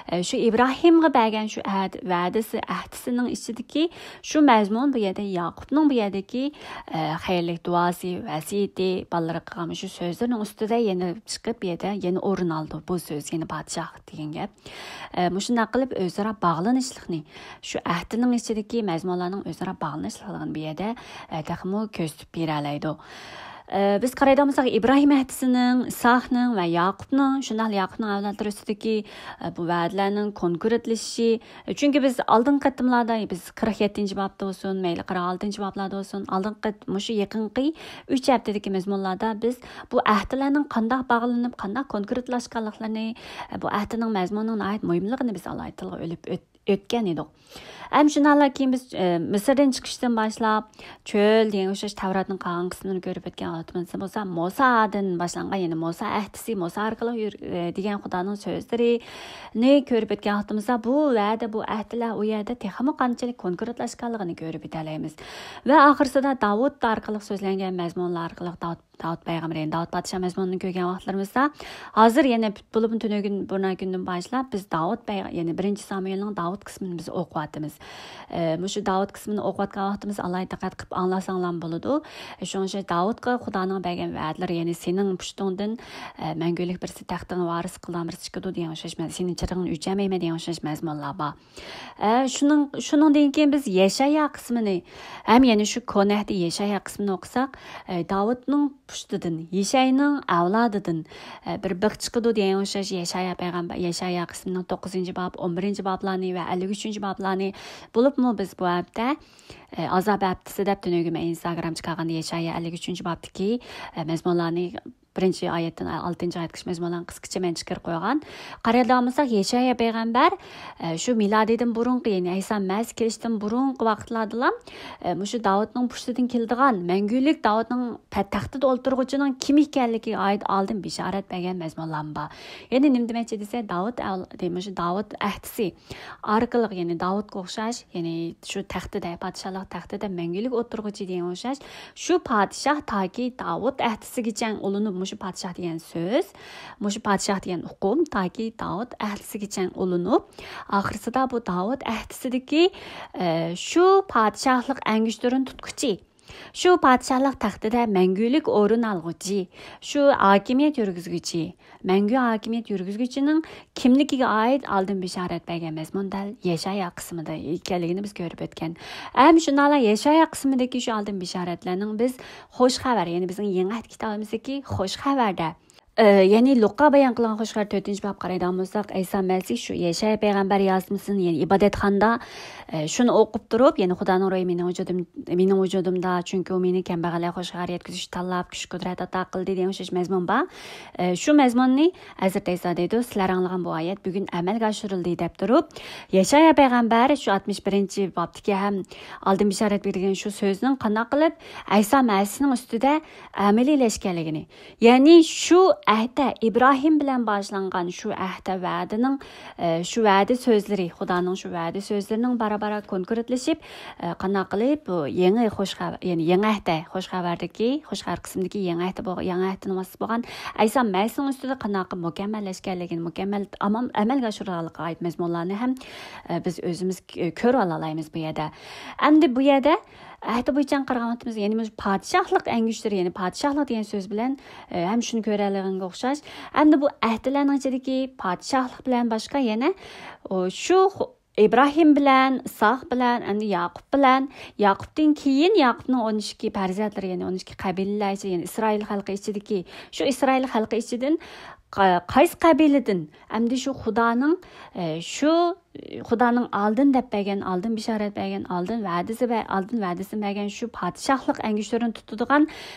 ئە، شۇ ئىبراھىمغا بەرگەن شۇ ئەھد-، ۋەدىسى، ئەھدىسىنىڭ ئىچىدىكى شۇ مەزمۇن بۇ يەردە ياقۇپنىڭ بۇ يەردىكى، ئە، خەيرلىك دۇئاسى، ۋەسىيىتى، بالىلىرىغا قىلغان شۇ سۆزلىرىنىڭ ئۈستىدە يەنە چىقىپ، بۇ يەردە يەنە ئورۇن ئالىدۇ بۇ سۆز، يەنە پادىشاھ دېگەن گەپ. ئە، مۇشۇنداق قىلىپ ئۆزئارا باغلىنىشلىقنى، شۇ ئەھدىنىڭ ئىچىدىكى مەزمۇنلارنىڭ ئۆزئارا باغلىنىشلىقلىقىنى بۇ يەردە، ئە، تېخىمۇ كۆرسىتىپ بېرەلەيدۇ. ئە، بىز قارايدىغان بولساق، ئىبراھىم ئەھدىسىنىڭ، ئىسھاقنىڭ ۋە ياقۇپنىڭ، شۇنداقلا ياقۇپنىڭ ئەۋلادلىرى ئۈستىدىكى، ئە، بۇ ۋەدىلەرنىڭ كونكرېتلىشىشى. چۈنكى بىز ئالدىنقى قېتىملاردا، بىز قىرىق يەتتىنچى بابتا بولسۇن، مەيلى قىرىق ئالتىنچى بابلاردا بولسۇن، ئالدىنقى قېت-، مۇشۇ يېقىنقى ئۈچ ھەپتىدىكى مەزمۇنلاردا بىز بۇ ئەھدىلەرنىڭ قانداق باغلىنىپ، قانداق كونكرېتلاشقانلىقلىرىنى، ئە، بۇ ئەھدىنىڭ مەزمۇنىنىڭ ناھايىتى مۇھىملىقىنى بىز ئالاھىدە تىلغا ئېلىپ ئۆت-، ئۆتكەن ئىدۇق. ھەم شۇنداقلا كېيىن بىز، ئە، مىسىردىن چىقىشتىن باشلاپ، چۆل دېگەن ئوخشاش تەۋراتنىڭ قالغان قىسمىنى كۆرۈپ ئۆتكەن ۋاقتىمىزدا بولسا، مۇسادىن باشلانغان، يەنى مۇسا ئەھدىسى، مۇسا ئارقىلىق يۈر-، ئە، دېگەن خۇدانىڭ سۆزلىرىنى كۆرۈپ ئۆتكەن ۋاقتىمىزدا، بۇ ۋەدە، بۇ ئەھدىلەر ئۇ يەردە تېخىمۇ قانچىلىك كونكرېتلاشقانلىقىنى كۆرۈپ ئۆتەلەيمىز. ۋە ئاخىرسىدا داۋۇت ئارقىلىق سۆزلەنگەن مەزمۇنلار ئارقىلىق داۋۇت داۋۇت پەيغەمبەر، يەنى داۋۇت پادىشاھ مەزمۇنىنى كۆرگەن ۋاقىتلىرىمىزدا، ھازىر يەنە بولۇپمۇ تۈنۈگۈن، بۇرۇنقى كۈندىن باشلاپ بىز داۋۇت پەيغە-، يەنى بىرىنچى سامۇئېلنىڭ داۋۇت قىسمىنى بىز ئوقۇۋاتىمىز. ئە، مۇشۇ داۋۇت قىسمىنى ئوقۇۋاتقان ۋاقتىمىز ئالاھىدە دىققەت قىلىپ ئاڭلاساڭلارمۇ بولىدۇ. ئە، شۇنىڭ ئۈچۈن داۋۇتقا خۇدانىڭ بەرگەن ۋەدىلىرى، يەنى سېنىڭ پۇشتۇڭدىن، ئە، مەڭگۈلۈك بىرسى تەختىڭنى ۋارىس قىلىدىغان بىرسى چىقىدۇ دېگەن ئوخشاش مە-، سېنىڭ چىرىغىڭنى ئۆچۈرمەيمەن دېگەن ئوخشاش مەزمۇنلار بار. ئە، شۇنىڭ، شۇنىڭدىن كېيىن بىز يەشايا قىسمىنى، ھەم يەنە شۇ كونا ئەھدى يەشايا قىسمىنى ئوقۇساق، ئە، داۋۇتنىڭ پۇشتىدىن، يىشەينىڭ ئەۋلادىدىن، ئە، بىر بىخ چىقىدۇ دېگەن ئوخشاش يەشايا پەيغەمبەر، يەشايا قىسمىنىڭ توققۇزىنچى باب، ئون بىرىنچى بابلارنى ۋە ئەللىك ئۈچىنچى بابلارنى، بولۇپمۇ بىز بۇ ھەپتە، ئە، ئازاب ھەپتىسى دەپ تۈنۈگۈن مەن ئىنستاگرام چىقارغاندا يەشايا ئەللىك ئۈچىنچى بابتىكى، ئە، مەزمۇنلارنى بىرىنچى ئايەتتىن ئالتىنچى ئايەتكىچە مەزمۇنلارنى قىسقىچە مەن چىقىرىپ قويغان. قارايدىغان بولساق، يەشايا پەيغەمبەر، ئە، شۇ مىلادىيدىن بۇرۇنقى، يەنى ئەيسا مەسىھ كېلىشتىن بۇرۇنقى ۋاقىتلاردىلا، ئە، مۇشۇ داۋۇتنىڭ پۇشتىدىن كېلىدىغان، مەڭگۈلۈك داۋۇتنىڭ پە-، تەختىدە ئولتۇرغۇچىنىڭ كىم ئىكەنلىكىگە ئائىت ئالدىن بېشارەت بەرگەن مەزمۇنلارمۇ بار. يەنى نېمە دېمەكچى دېسە، داۋۇت ئەۋ-، دە-، مۇشۇ داۋۇت ئەھدىسى ئارقىلىق، يەنى داۋۇتقا ئوخشاش، يەنى شۇ تەختىدە، پادىشاھلىق تەختىدە مەڭگۈلۈك ئولتۇرغۇچى دېگەن ئوخشاش، شۇ پادىشاھ تاكى داۋۇت ئەھدىسىگىچە ئۇلىنىپ، مۇشۇ پادىشاھ دېگەن سۆز، مۇشۇ پادىشاھ دېگەن ئۇقۇم تاكى داۋۇت ئەھدىسىگىچە ئۇلىنىپ، ئاخىرسىدا بۇ داۋۇت ئەھدىسىدىكى، ئە، شۇ پادىشاھلىق ئەڭگۈشتىرىنى تۇتقۇچى، شۇ پادىشاھلىق تەختىدە مەڭگۈلۈك ئورۇن ئالغۇچى، شۇ ھاكىمىيەت يۈرگۈزگۈچى، مەڭگۈ ھاكىمىيەت يۈرگۈزگۈچىنىڭ كىملىكىگە ئائىت ئالدىن بېشارەت بەرگەن مەزمۇن دەل يەشايا قىسمىدا ئىكەنلىكىنى بىز كۆرۈپ ئۆتكەن. ھەم شۇنداقلا يەشايا قىسمىدىكى شۇ ئالدىن بېشارەتلەرنىڭ بىز خوش خەۋەر، يەنى بىزنىڭ يېڭى ئەھد كىتابىمىزدىكى خوش خەۋەردە، ئە، يەنى لۇقا بايان قىلغان خوش خەۋەر تۆتىنچى باب قارايدىغان بولساق، ئەيسا مەسىھ شۇ يەشايا پەيغەمبەر يازمىسىنى، يەنى ئىبادەتخانىدا، ئە، شۇنى ئوقۇپ تۇرۇپ، يەنى خۇدانىڭ روھى مېنىڭ ۋۇجۇدۇم-، مېنىڭ ۋۇجۇدۇمدا، چۈنكى ئۇ مېنى كەمبەغەللەرگە خوش خەۋەر يەتكۈزۈشكە تاللاپ، كۈچ قۇدرەت ئاتا قىلدى دېگەن ئوخشاش مەزمۇن بار. ئە، شۇ مەزمۇننى ھەزرىتى ئەيسا دەيدۇ، سىلەر ئاڭلىغان بۇ ئايەت بۈگۈن ئەمەلگە ئاشۇرۇلدى دەپ تۇرۇپ، يەشايا پەيغەمبەر شۇ ئاتمىش بىرىنچى بابتىكى ھەم ئالدىن بېشارەت بېرىلگەن شۇ سۆزنىڭ قانداق قىلىپ ئەيسا مەسىھنىڭ ئۈستىدە ئەمەلىيلەشكەنلىكىنى، يەنى شۇ ئەھدە، ئىبراھىم بىلەن باشلانغان شۇ ئەھدە ۋەدىنىڭ، ئە، شۇ ۋەدە سۆزلىرى، خۇدانىڭ شۇ ۋەدە سۆزلىرىنىڭ بارا-بارا كونكرېتلىشىپ، ئە، قانداق قىلىپ بۇ يېڭى خوش خەۋەر، يەنى يېڭى ئەھدە، خوش خەۋەردىكى، خوش خەۋەر قىسمىدىكى يېڭى ئەھدە بولغ-، يېڭى ئەھدىنىڭ ۋاسىتىسى بولغان ئەيسا مەسىھنىڭ ئۈستىدە قانداق قىلىپ مۇكەممەللەشكەنلىكىنى، مۇكەممەل ئامال-، ئەمەلگە ئاشۇرۇلغانلىقىغا ئائىت مەزمۇنلارنى ھەم، ئە، بىز ئۆزىمىز ك-، كۆرۈۋالالايمىز بۇ يەردە. ئەمدى بۇ يەردە ئەھدە بويىچە قارىغان ۋاقتىمىزدا، يەنى مۇشۇ پادىشاھلىق ئەڭگۈشتىرى، يەنى پادىشاھلىق دېگەن سۆز بىلەن، ئە، ھەم شۇنى كۆرەلىگەنگە ئوخشاش. ئەمدى بۇ ئەھدىلەرنىڭ ئىچىدىكى پادىشاھلىق بىلەن باشقا يەنە، ئۇ، شۇ خۇ-، ئىبراھىم بىلەن، ئىسھاق بىلەن، ئەمدى ياقۇپ بىلەن، ياقۇپتىن كېيىن ياقۇپنىڭ ئون ئىككى پەرزەنتلىرى، يەنى ئون ئىككى قەبىلىلەر ئىچىدە، يەنى ئىسرائىل خەلقى ئىچىدىكى، شۇ ئىسرائىل خەلقى ئىچىدىن قايسى قەبىلىدىن؟ ئەمدى شۇ خۇدانىڭ، شۇ خۇدانىڭ ئالدىن دەپ بەرگەن، ئالدىن بېشارەت بەرگەن، ئالدىن ۋەدىسى، ئالدىن ۋەدىسىنى بەرگەن شۇ پادىشاھلىق ئەڭگۈشتىرىنى تۇتىدىغان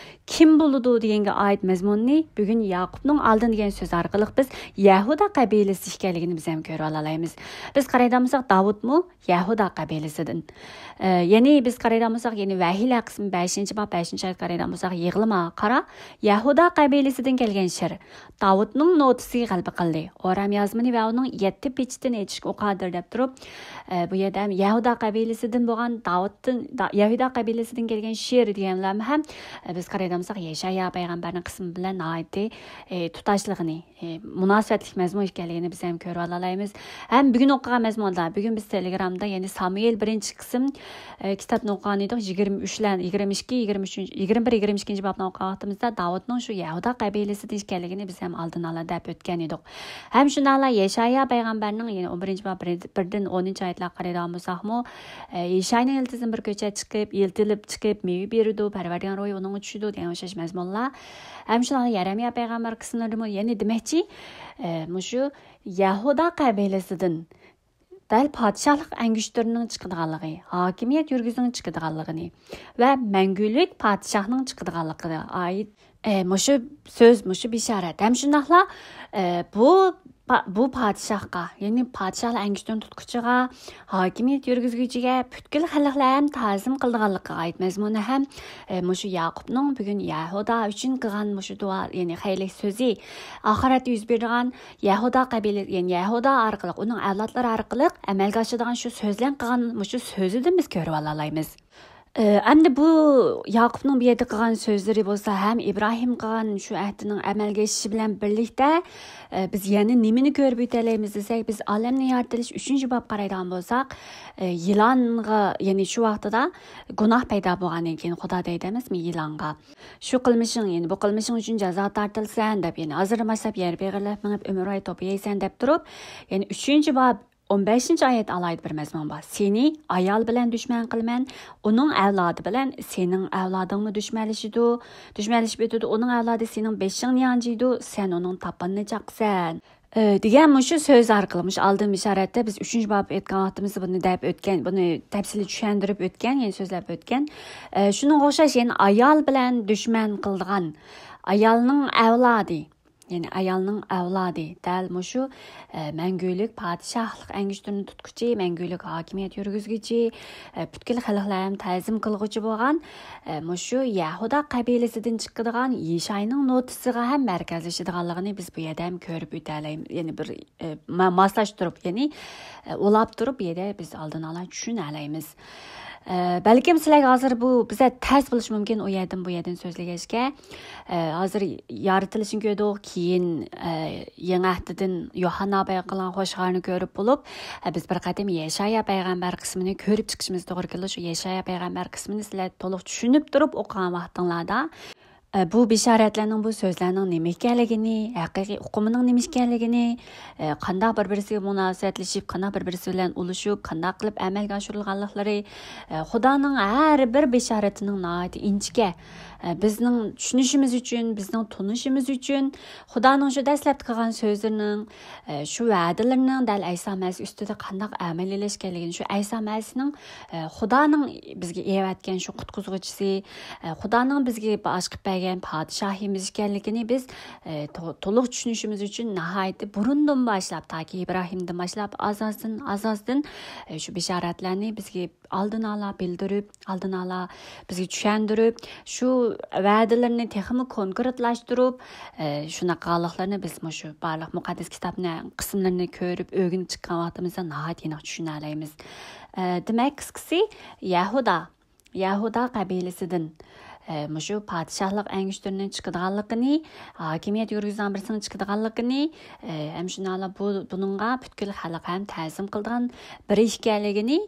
كىم بولىدۇ دېگەنگە ئائىت مەزمۇننى بۈگۈن ياقۇپنىڭ ئالدىن دېگەن سۆز ئارقىلىق بىز يەھۇدا قەبىلىسى ئىكەنلىكىنى بىز ھەم كۆرۈۋالالايمىز. بىز قارايدىغان بولساق، داۋۇتمۇ يەھۇدا قەبىلىسىدىن. ئە، يەنى بىز قارايدىغان بولساق، يەنى ۋەھىيلەر قىسمى بەشىنچى باب، بەشىنچى ئايەتكە قارايدىغان بولساق، يىغلىما، قارا، يەھۇدا قەبىلىسىدىن كەلگەن شىر. داۋۇتنىڭ نوتىسىغا غەلىبە قىلدى. ئورام يازمىنى ۋە ئۇنىڭ يەتتە پېچىتىنى ئېچىشقا ئۇ قادىر دەپ تۇرۇپ، ئە، بۇ يەردە ھەم يەھۇدا قەبىلىسىدىن بولغان داۋۇتتىن، دا-، يەھۇدا قەبىلىسىدىن كەلگەن شىر دېگەنلەرمۇ ھەم، ئە، بىز قارايدىغان بولساق، يەشايا پەيغەمبەرنىڭ قىسمى بىلەن ناھايىتى، ئە، تۇتاشلىقىنى، ئە، مۇناسىۋەتلىك مەزمۇن ئىكەنلىكىنى بىز ھەم كۆرۈۋالالايمىز. ھەم بۈگۈن ئوقۇغان مەزمۇندا، بۈگۈن بىز تېلېگرامدا، يەنى سامۇئېل بىرىنچى قىسىم، ئە، كىتابنى ئوقۇغان ئىدۇق. يىگىرمە ئۈچلەر، يىگىرمە ئىككى، يىگىرمە ئۈچىنچى، يىگىرمە بىر، يىگىرمە ئىككىنچى بابنى ئوقۇغان ۋاقتىمىزدا داۋۇتنىڭ شۇ يەھۇدا قەبىلىسىدىن ئىكەنلىكىنى بىز ھەم ئالدىن ئالا دەپ ئۆتكەن ئىدۇق. ھەم شۇنداقلا يەشايا پەيغەمبەرنىڭ، يەنى ئون بىرىنچى باب بىر-، بىردىن ئونىنچى ئايەتلەرگە قارايدىغان بولساقمۇ، ئە، يەشايانىڭ يىلتىزىدىن بىر كۆچەت چىقىپ، يىلتىلىپ چىقىپ، مېۋە بېرىدۇ، پەرۋەردىگار روھى ئۇنىڭغا چۈشىدۇ دېگەن ئوخشاش مەزمۇنلار. ھەم شۇنداقلا يەرمىيا پەيغەمبەر قىسىملىرىدىمۇ، يەنى دېمەكچى، ئە، مۇشۇ يەھۇدا قەبىلىسىدىن دەل پادىشاھلىق ئەڭگۈشتىرىنىڭ چىقىدىغانلىقى، ھاكىمىيەت يۈرگۈزۈشنىڭ چىقىدىغانلىقىنى ۋە مەڭگۈلۈك پادىشاھنىڭ چىقىدىغانلىقىغا ئائىت، ئە، مۇشۇ سۆز، مۇشۇ بېشارەت. ھەم شۇنداقلا، ئە، بۇ پا-، بۇ پادىشاھقا، يەنى پادىشاھلار ئەڭگۈشتىرىنى تۇتقۇچىغا، ھاكىمىيەت يۈرگۈزگۈچىگە پۈتكۈل خەلقلەر ھەم تازىم قىلىدىغانلىقىغا ئائىت مەزمۇنى ھەم، ئە، مۇشۇ ياقۇپنىڭ بۈگۈن يەھۇدا ئۈچۈن قىلغان مۇشۇ دۇئا، يەنى خەيرلىك سۆزى، ئاخىرەتتە يۈز بېرىدىغان يەھۇدا قەبىلە، يەنى يەھۇدا ئارقىلىق، ئۇنىڭ ئەۋلادلىرى ئارقىلىق ئەمەلگە ئاشىدىغان شۇ سۆزلەرنى قىلغان مۇشۇ سۆزىدىن بىز كۆرۈۋالالايمىز. ئە، ئەمدى بۇ ياقۇپنىڭ بۇ يەردە قىلغان سۆزلىرى بولسا ھەم ئىبراھىم قىلغان شۇ ئەھدىنىڭ ئەمەلگە ئېشىشى بىلەن بىرلىكتە، ئە، بىز يەنە نېمىنى كۆرۈپ ئۆتەلەيمىز دېسەك، بىز ئالەمنى يارىتىلىش ئۈچىنچى باب قارايدىغان بولساق، ئە، يىلانغا، يەنى شۇ ۋاقتىدا گۇناھ پەيدا بولغاندىن كېيىن خۇدا دەيدۇ ئەمەسمۇ يىلانغا، شۇ قىلمىشىڭ، يەنى بۇ قىلمىشىڭ ئۈچۈن جازا تارتىلىسەن دەپ، يەنى ھازىردىن باشلاپ يەر بېغىرلاپ مېڭىپ ئۆمۈر بويى توپا يەيسەن دەپ تۇرۇپ، يەنى ئۈچىنچى باب ئون بەشىنچى ئايەت ئالاھىدە بىر مەزمۇن بار. سېنى ئايال بىلەن دۈشمەن قىلىمەن، ئۇنىڭ ئەۋلادى بىلەن سېنىڭ ئەۋلادىڭمۇ دۈشمەنلىشىدۇ، دۈشمەنلىشىپ ئۆتىدۇ، ئۇنىڭ ئەۋلادى سېنىڭ بېشىڭنى يانجىيدۇ، سەن ئۇنىڭ تاپىنىنى چاقىسەن. ئى، دېگەن مۇشۇ سۆز ئارقىلىق، مۇشۇ ئالدىن بېشارەتتە بىز ئۈچىنچى باب ئېيتقان ۋاقتىمىزدا بۇنى دەپ ئۆتكەن، بۇنى تەپسىلىي چۈشەندۈرۈپ ئۆتكەن، يەنى سۆزلەپ ئۆتكەن. ئى، شۇنىڭغا ئوخشاش يەنە ئايال بىلەن دۈشمەن قىلىدىغان ئايالنىڭ ئەۋلادى، يەنى ئايالنىڭ ئەۋلادى دەل مۇشۇ، ئە، مەڭگۈلۈك پادىشاھلىق ئەڭگۈشتىرىنى تۇتقۇچى، مەڭگۈلۈك ھاكىمىيەت يۈرگۈزگۈچى، ئە، پۈتكۈل خەلقلەر ھەم تەزىم قىلغۇچى بولغان، ئە، مۇشۇ يەھۇدا قەبىلىسىدىن چىقىدىغان يىشاينىڭ نوتىسىغا ھەم مەركەزلىشىدىغانلىقىنى بىز بۇ يەردە ھەم كۆرۈپ ئۆتەلەيمىز. يەنى بىر، ئە، ما-، ماسلاشتۇرۇپ، يەنى، ئە، ئۇلاپ تۇرۇپ بۇ يەردە بىز ئالدىن ئالا چۈشىنەلەيمىز. ئە، بەلكىم سىلەرگە ھازىر بۇ بىزگە تەس بولۇشى مۇمكىن، ئۇ يەردىن، بۇ يەردىن سۆزلىگەچكە. ئە، ھازىر يارىتىلىشنى كۆردۇق، كېيىن، ئە، يېڭى ئەھدىدىن يوھاننا بايان قىلغان خوش خەۋەرنى كۆرۈپ بولۇپ، ئە، بىز بىر قېتىم يەشايا پەيغەمبەر قىسمىنى كۆرۈپ چىقىشىمىز توغرا كېلىدۇ. شۇ يەشايا پەيغەمبەر قىسمىنى سىلەر تولۇق چۈشىنىپ تۇرۇپ ئوقۇغان ۋاقتىڭلاردا، ئە، بۇ بېشارەتلەرنىڭ، بۇ سۆزلەرنىڭ نېمە ئىكەنلىكىنى، ھەقىقىي ئۇقۇمىنىڭ نېمە ئىكەنلىكىنى، ئە، قانداق بىر-بىرسىگە مۇناسىۋەتلىشىپ، قانداق بىر-بىرسى بىلەن ئۇلىشىپ، قانداق قىلىپ ئەمەلگە ئاشۇرۇلغانلىقلىرى، ئە، خۇدانىڭ ھەر بىر بېشارىتىنىڭ ناھايىتى ئىنچىكە، ئە، بىزنىڭ چۈشىنىشىمىز ئۈچۈن، بىزنىڭ تونۇشىمىز ئۈچۈن، خۇدانىڭ شۇ دەسلەپتە قىلغان سۆزلىرىنىڭ، ئە، شۇ ۋەدىلىرىنىڭ دەل ئەيسا مەسىھ ئۈستىدە قانداق ئەمەلىيلەشكەنلىكىنى، شۇ ئەيسا مەسىھنىڭ، ئە، خۇدانىڭ بىزگە ئېۋەتكەن شۇ قۇتقۇزغۇچىسى، ئە، خۇدانىڭ بىزگە باغىش قىلىپ بەرگەن پادىشاھىمىز ئىكەنلىكىنى بىز، ئە، تو-، تولۇق چۈشىنىشىمىز ئۈچۈن ناھايىتى بۇرۇندىن باشلاپ، تاكى ئىبراھىمدىن باشلاپ ئاز-ئازدىن، ئاز-ئازدىن، ئە، شۇ بېشارەتلەرنى بىزگە ئالدىن ئالا بىلدۈرۈپ، ئالدىن ئالا بىزگە چۈشەندۈرۈپ، شۇ ۋەدىلىرىنى تېخىمۇ كونكرېتلاشتۇرۇپ، ئە، شۇنداق قىلغانلىقلىرىنى بىز مۇشۇ بارلىق مۇقەددەس كىتابنى قىسىملىرىنى كۆرۈپ، ئۆگىنىپ چىققان ۋاقتىمىزدا ناھايىتى ئېنىق چۈشىنەلەيمىز. ئە، دېمەك، قىسقىسى، يەھۇدا، يەھۇدا قەبىلىسىدىن، ئە، مۇشۇ پادىشاھلىق ئەڭگۈشتىرىنى چىقىدىغانلىقىنى، ھاكىمىيەت يۈرگۈزىدىغان بىرسىنىڭ چىقىدىغانلىقىنى، ئە، ھەم شۇنداقلا بۇ، بۇنىڭغا پۈتكۈل خەلق ھەم تەزىم قىلىدىغان بىرى ئىكەنلىكىنى،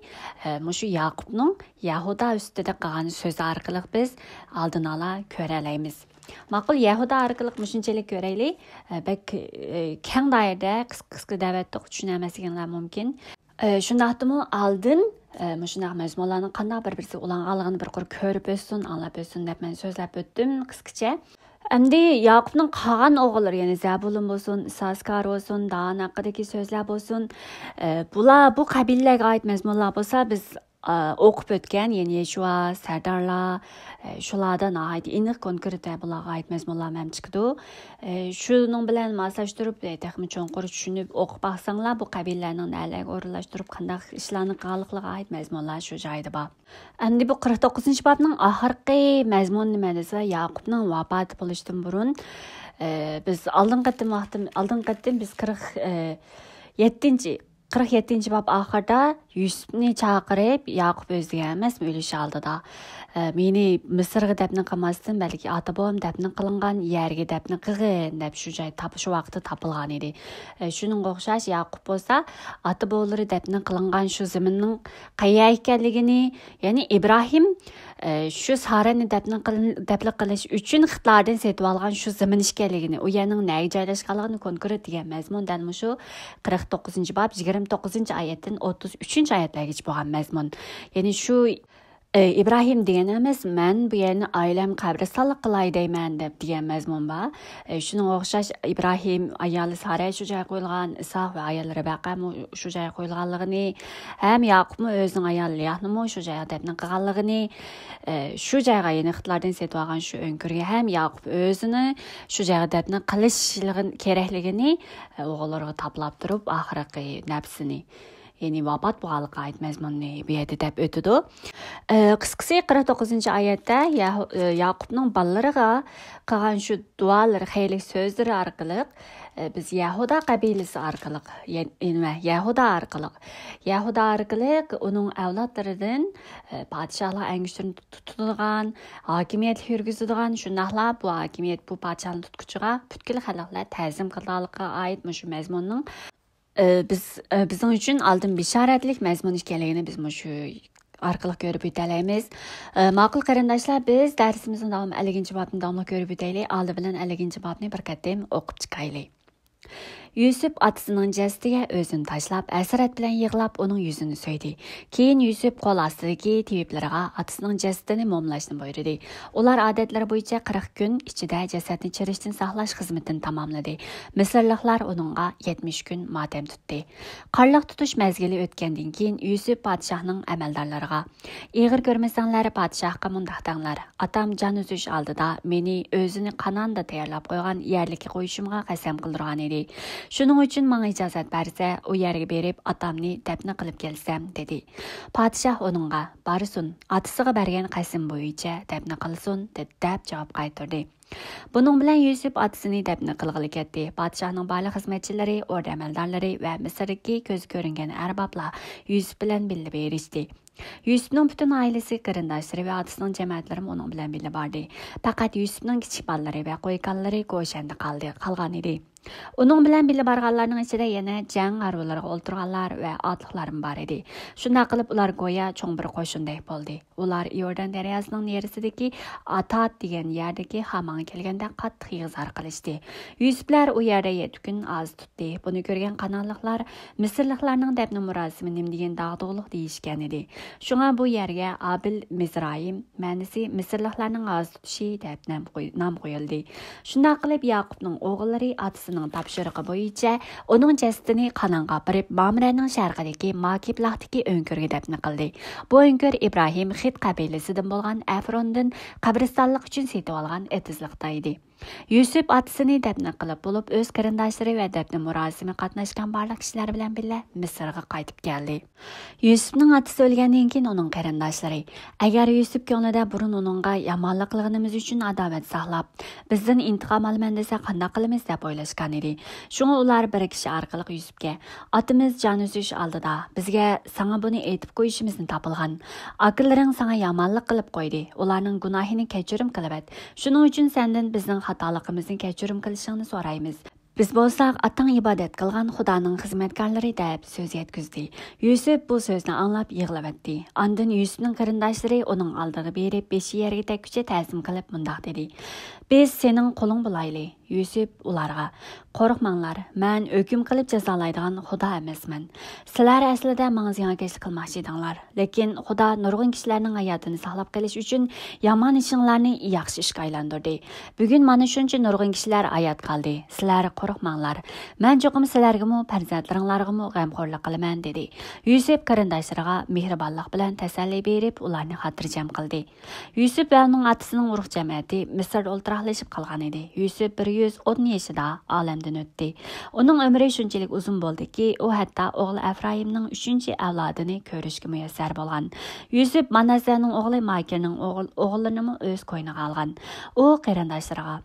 ئە، مۇشۇ ياقۇپنىڭ يەھۇدا ئۈستىدە قىلغان سۆزى ئارقىلىق بىز ئالدىن ئالا كۆرەلەيمىز. ماقۇل، يەھۇدا ئارقىلىق مۇشۇنچىلىك كۆرەيلى. ئە، بەك، ئە، كەڭ دائىرىدە قىسقا-قىسقا دەۋەتتۇق، چۈشىنەلمەسلىكىڭلار مۇمكىن. ئە، شۇنداقتىمۇ ئالدىن، ئە، مۇشۇنداق مەزمۇنلارنىڭ قانداق بىر-بىرسىگە ئۇلانغانلىقىنى بىر قۇر كۆرۈپ ئۆتسۇن، ئاڭلاپ ئۆتسۇن دەپ مەن سۆزلەپ ئۆتتۈم قىسقىچە. ئەمدى ياقۇپنىڭ قالغان ئوغۇللىرى، يەنى زەبۇلۇن بولسۇن، ئىسساكار بولسۇن، دان ھەققىدىكى سۆزلەر بولسۇن، ئە، بۇلار، بۇ قەبىلىلەرگە ئائىت مەزمۇنلار بولسا، بىز، ئە، ئوقۇپ ئۆتكەن، يەنى يەشۇا، سەردارلار، ئە، شۇلاردا ناھايىتى ئېنىق، كونكرېت بۇلارغا ئائىت مەزمۇنلار ھەم چىقىدۇ. ئە، شۇنىڭ بىلەن ماسلاشتۇرۇپ، ئە، تېخىمۇ چوڭقۇر چۈشىنىپ ئوقۇپ باقساڭلار، بۇ قەبىلىلەرنىڭ نەلەرگە ئورۇنلاشتۇرۇپ، قانداق ئىشلارنى قىلغانلىقلىرىغا ئائىت مەزمۇنلار شۇ جايدا بار. ئەمدى بۇ قىرىق توققۇزىنچى بابنىڭ ئاخىرقى مەزمۇنى نېمە دېسە، ياقۇپنىڭ ۋاپاتى بولۇشتىن بۇرۇن، ئى، بىز ئالدىنقى قېتىم ۋاقتىم-، ئالدىنقى قېتىم بىز قىرىق، ئى، يەتتىنچى، قىرىق يەتتىنچى باب ئاخىرىدا يۈسۈپنى چاقىرىپ، ياقۇپ ئۆزى دېگەن ئەمەسمۇ ئۆلۈش ئالدىدا، ئى، مېنى مىسىرغا دەپنە قىلماستىن، بەلكى ئاتا بوۋام دەپنە قىلىنغان يەرگە دەپنە قىلغىن، دەپ شۇ جاي تاپ-، شۇ ۋاقىتتا تاپىلغان ئىدى. ئى، شۇنىڭغا ئوخشاش ياقۇپ بولسا ئاتا بوۋىلىرى دەپنە قىلىنغان شۇ زېمىننىڭ قەيەر ئىكەنلىكىنى، يەنى ئىبراھىم، ئە، شۇ سارەنى دەپنە قىل-، دەپنە قىلىش ئۈچۈن خىتلاردىن سېتىۋالغان شۇ زېمىن ئىكەنلىكىنى، ئۇ يەرنىڭ نەگە جايلاشقانلىقىنى كونكرېت دېگەن مەزمۇن دەل مۇشۇ قىرىق توققۇزىنچى باب يىگىرمە توققۇزىنچى ئايەتتىن ئوتتۇز ئۈچىنچى ئايەتلەرگىچە بولغان مەزمۇن. يەنى شۇ، ئە، ئىبراھىم دېگەن ئەمەس، مەن بۇ يەرنى ئائىلەم قەبرىستانلىق قىلاي دەيمەن دەپ دېگەن مەزمۇن بار. ئە، شۇنىڭغا ئوخشاش ئىبراھىم، ئايالى سارە شۇ جايغا قويۇلغان، ئىسھاق ۋە ئايالى رەبەقەمۇ شۇ جايغا قويۇلغانلىقىنى، ھەم ياقۇپمۇ ئۆزىنىڭ ئايالى لىياھنىمۇ شۇ جايغا دەپنە قىلغانلىقىنى، ئە، شۇ جايغا يەنى خىتلاردىن سېتىۋالغان شۇ ئۆڭكۈرگە ھەم ياقۇپ ئۆزىنى شۇ جايغا دەپنە قىلىشلىقى كېرەكلىكىنى، ئە، ئوغۇللىرىغا تاپىلاپ تۇرۇپ، ئاخىرقى نەپسىنى، يەنى ۋاپات بولغانلىقىغا ئائىت مەزمۇننى بۇ يەردە دەپ ئۆتىدۇ. ئە، قىسقىسى، قىرىق توققۇزىنچى ئايەتتە يەھۇ-، ئە، ياقۇپنىڭ بالىلىرىغا قىلغان شۇ دۇئالىرى، خەيرلىك سۆزلىرى ئارقىلىق، ئە، بىز يەھۇدا قەبىلىسى ئارقىلىق، يە-، نېمە، يەھۇدا ئارقىلىق، يەھۇدا ئارقىلىق ئۇنىڭ ئەۋلادلىرىدىن، ئە، پادىشاھلار ئەڭگۈشتىرىنى تۇتىدىغان، ھاكىمىيەت يۈرگۈزىدىغان، شۇنداقلا بۇ ھاكىمىيەت، بۇ پادىشاھنى تۇتقۇچىغا پۈتكۈل خەلقلەر تەزىم قىلىدىغانلىقىغا ئائىت مۇشۇ مەزمۇننىڭ، ئە، بىز، ئە، بىزنىڭ ئۈچۈن ئالدىن بېشارەتلىك مەزمۇن ئىكەنلىكىنى بىز مۇشۇ ئارقىلىق كۆرۈپ ئۆتەلەيمىز. ئە، ماقۇل قېرىنداشلار، بىز دەرسىمىزنى داۋام، ئەللىكىنچى بابنى داۋاملىق كۆرۈپ ئۆتەيلى. ئالدى بىلەن ئەللىكىنچى بابنى بىر قېتىم ئوقۇپ چىقايلى. يۈسۈپ ئاتىسىنىڭ جەسىتىگە ئۆزىنى تاشلاپ، ھەسرەت بىلەن يىغلاپ، ئۇنىڭ يۈزىنى سۆيدى. كېيىن يۈسۈپ قول ئاستىدىكى تېۋىپلىرىغا ئاتىسىنىڭ جەسىتىنى موملاشنى بۇيرۇدى. ئۇلار ئادەتلىرى بويىچە قىرىق كۈن ئىچىدە جەسەتنى چىرىشتىن ساقلاش خىزمىتىنى تاماملىدى. مىسىرلىقلار ئۇنىڭغا يەتمىش كۈن ماتەم تۇتتى. قارلىق تۇتۇش مەزگىلى ئۆتكەندىن كېيىن يۈسۈپ پادىشاھنىڭ ئەمەلدارلىرىغا، ئېغىر كۆرمىسەڭلار، پادىشاھقا مۇنداق دەڭلار: «ئاتام جان ئۈزۈش ئالدىدا مېنى ئۆزىنى قاناندا تەييارلاپ قويغان يەرلىككە قويۇشۇمغا قەسەم قىلدۇرغان ئىدى. شۇنىڭ ئۈچۈن ماڭا ئىجازەت بەرسە، ئۇ يەرگە بېرىپ ئاتامنى دەپنە قىلىپ كەلسەم» دېدى. پادىشاھ ئۇنىڭغا: «بارسۇن، ئاتىسىغا بەرگەن قەسىم بويىچە دەپنە قىلسۇن» دەپ جاۋاب قايتۇردى. بۇنىڭ بىلەن يۈسۈپ ئاتىسىنى دەپنە قىلغىلى كەتتى. پادىشاھنىڭ بارلىق خىزمەتچىلىرى، ئوردا ئەمەلدارلىرى ۋە مىسىردىكى كۆزى كۆرۈنگەن ئەربابلار يۈسۈپ بىلەن بىللە بېرىشتى. يۈسۈپنىڭ پۈتۈن ئائىلىسى، قېرىنداشلىرى ۋە ئاتىسىنىڭ جەمەتلىرىمۇ ئۇنىڭ بىلەن بىللە باردى. پەقەت يۈسۈپنىڭ كىچىك بالىلىرى ۋە قوي-كالىلىرى گوشەندە قالدى، قالغان ئىدى. ئۇنىڭ بىلەن بىللە بارغانلارنىڭ ئىچىدە يەنە جەڭ ھارۋىلىرىغا ئولتۇرغانلار ۋە ئاتلىقلارمۇ بار ئىدى. شۇنداق قىلىپ، ئۇلار گويا چوڭ بىر قوشۇندەك بولدى. ئۇلار ئىئوردان دەرياسىنىڭ نېرىسىدىكى ئاتات دېگەن يەردىكى خامانغا كەلگەندە قاتتىق يىغا-زار قىلىشتى. يۈسۈپلەر ئۇ يەردە يەتتە كۈن ئاز تۇتتى. بۇنى كۆرگەن قانانلىقلار مىسىرلىقلارنىڭ دەپنە مۇراسىمى نېمە دېگەن داغدۇغىلىق دېيىشكەن ئىدى. شۇڭا بۇ يەرگە ئابىل مىزرايىم، مەنىسى مىسىرلىقلارنىڭ ئاز تۇتۇشى دەپ نام قوي-، نام قويۇلدى. شۇنداق قىلىپ، ياقۇپنىڭ ئوغۇللىرى ئاتىسىنىڭ تاپشۇرۇقى بويىچە ئۇنىڭ جەسىتىنى قانانغا ئاپىرىپ، مامرەنىڭ شەرقىدىكى ماكىپلاقتىكى ئۆڭكۈرگە دەپنە قىلدى. بۇ ئۆڭكۈر ئىبراھىم خىت قەبىلىسىدىن بولغان ئەفروندىن قەبرىستانلىق ئۈچۈن سېتىۋالغان ئېتىزلىقتا ئىدى. يۈسۈپ ئاتىسىنى دەپنە قىلىپ بولۇپ، ئۆز قېرىنداشلىرى ۋە دەپنە مۇراسىمىغا قاتناشقان بارلىق كىشىلەر بىلەن بىللە مىسىرغا قايتىپ كەلدى. يۈسۈپنىڭ ئاتىسى ئۆلگەندىن كېيىن ئۇنىڭ قېرىنداشلىرى، ئەگەر يۈسۈپ كۆڭلىدە بۇرۇن ئۇنىڭغا يامانلىق قىلغىنىمىز ئۈچۈن ئاداۋەت ساقلاپ، بىزدىن ئىنتىقام ئالىمەن دېسە قانداق قىلىمىز دەپ ئويلاشقان ئىدى. شۇڭا ئۇلار بىر كىشى ئارقىلىق يۈسۈپكە: «ئاتىمىز جان ئۈزۈش ئالدىدا بىزگە ساڭا بۇنى ئېيتىپ قويۇشىمىزنى تاپىلغان. ئاكىلىرىڭ ساڭا يامانلىق قىلىپ قويدى، ئۇلارنىڭ گۇناھىنى كەچۈرۈم قىلىۋەت. شۇنىڭ ئۈچۈن سەندىن بىزنىڭ خاتالىقىمىزنى كەچۈرۈم قىلىشىڭنى سورايمىز. بىز بولساق ئاتاڭ ئىبادەت قىلغان خۇدانىڭ خىزمەتكارلىرى» دەپ سۆز يەتكۈزدى. يۈسۈپ بۇ سۆزنى ئاڭلاپ يىغلىۋەتتى. ئاندىن يۈسۈپنىڭ قېرىنداشلىرى ئۇنىڭ ئالدىغا بېرىپ، بېشى يەرگە تەگكۈچە تەزىم قىلىپ مۇنداق دېدى: «بىز سېنىڭ قۇلۇڭ بولايلى. يۈسۈپ ئۇلارغا، قورقماڭلار، مەن ھۆكۈم قىلىپ جازالايدىغان خۇدا ئەمەسمەن. سىلەر ئەسلىدە ماڭا زىيانكەشلىك قىلماقچى ئىدىڭلار، لېكىن خۇدا نۇرغۇن كىشىلەرنىڭ ھاياتىنى ساقلاپ قېلىش ئۈچۈن يامان ئىشىڭلارنى ياخشى ئىشقا ئايلاندۇردى. بۈگۈن مانا شۇنچە نۇرغۇن كىشىلەر ھايات قالدى. سىلەر قورقماڭلار. مەن چوقۇم سىلەرگىمۇ، پەرزەنتلىرىڭلارغىمۇ غەمخورلۇق قىلىمەن، دېدى. يۈسۈپ قېرىنداشلىرىغا مېھرىبانلىق بىلەن تەسەللى بېرىپ، ئۇلارنى خاتىرجەم قىلدى. يۈسۈپ ۋە ئۇنىڭ ئاتىسىنىڭ ئۇرۇق جەمەتى مىسىردا ئولتۇراقلىشىپ قالغان ئىدى. يۈسۈپ بىر يۈز ئون يېشىدا ئالەمدىن ئۆتتى. ئۇنىڭ ئۆمرى شۇنچىلىك ئۇزۇن بولدىكى، ئۇ ھەتتا ئوغلى ئەفرايىمنىڭ ئۈچىنچى ئەۋلادىنى كۆرۈشكە مۇيەسسەر بولغان. يۈسۈپ مانەسسەنىڭ ئوغلى ماكىرنىڭ ئوغۇل-، ئوغۇللىرىنىمۇ ئۆز قوينىغا ئالغان. ئۇ قېرىنداشلىرىغا،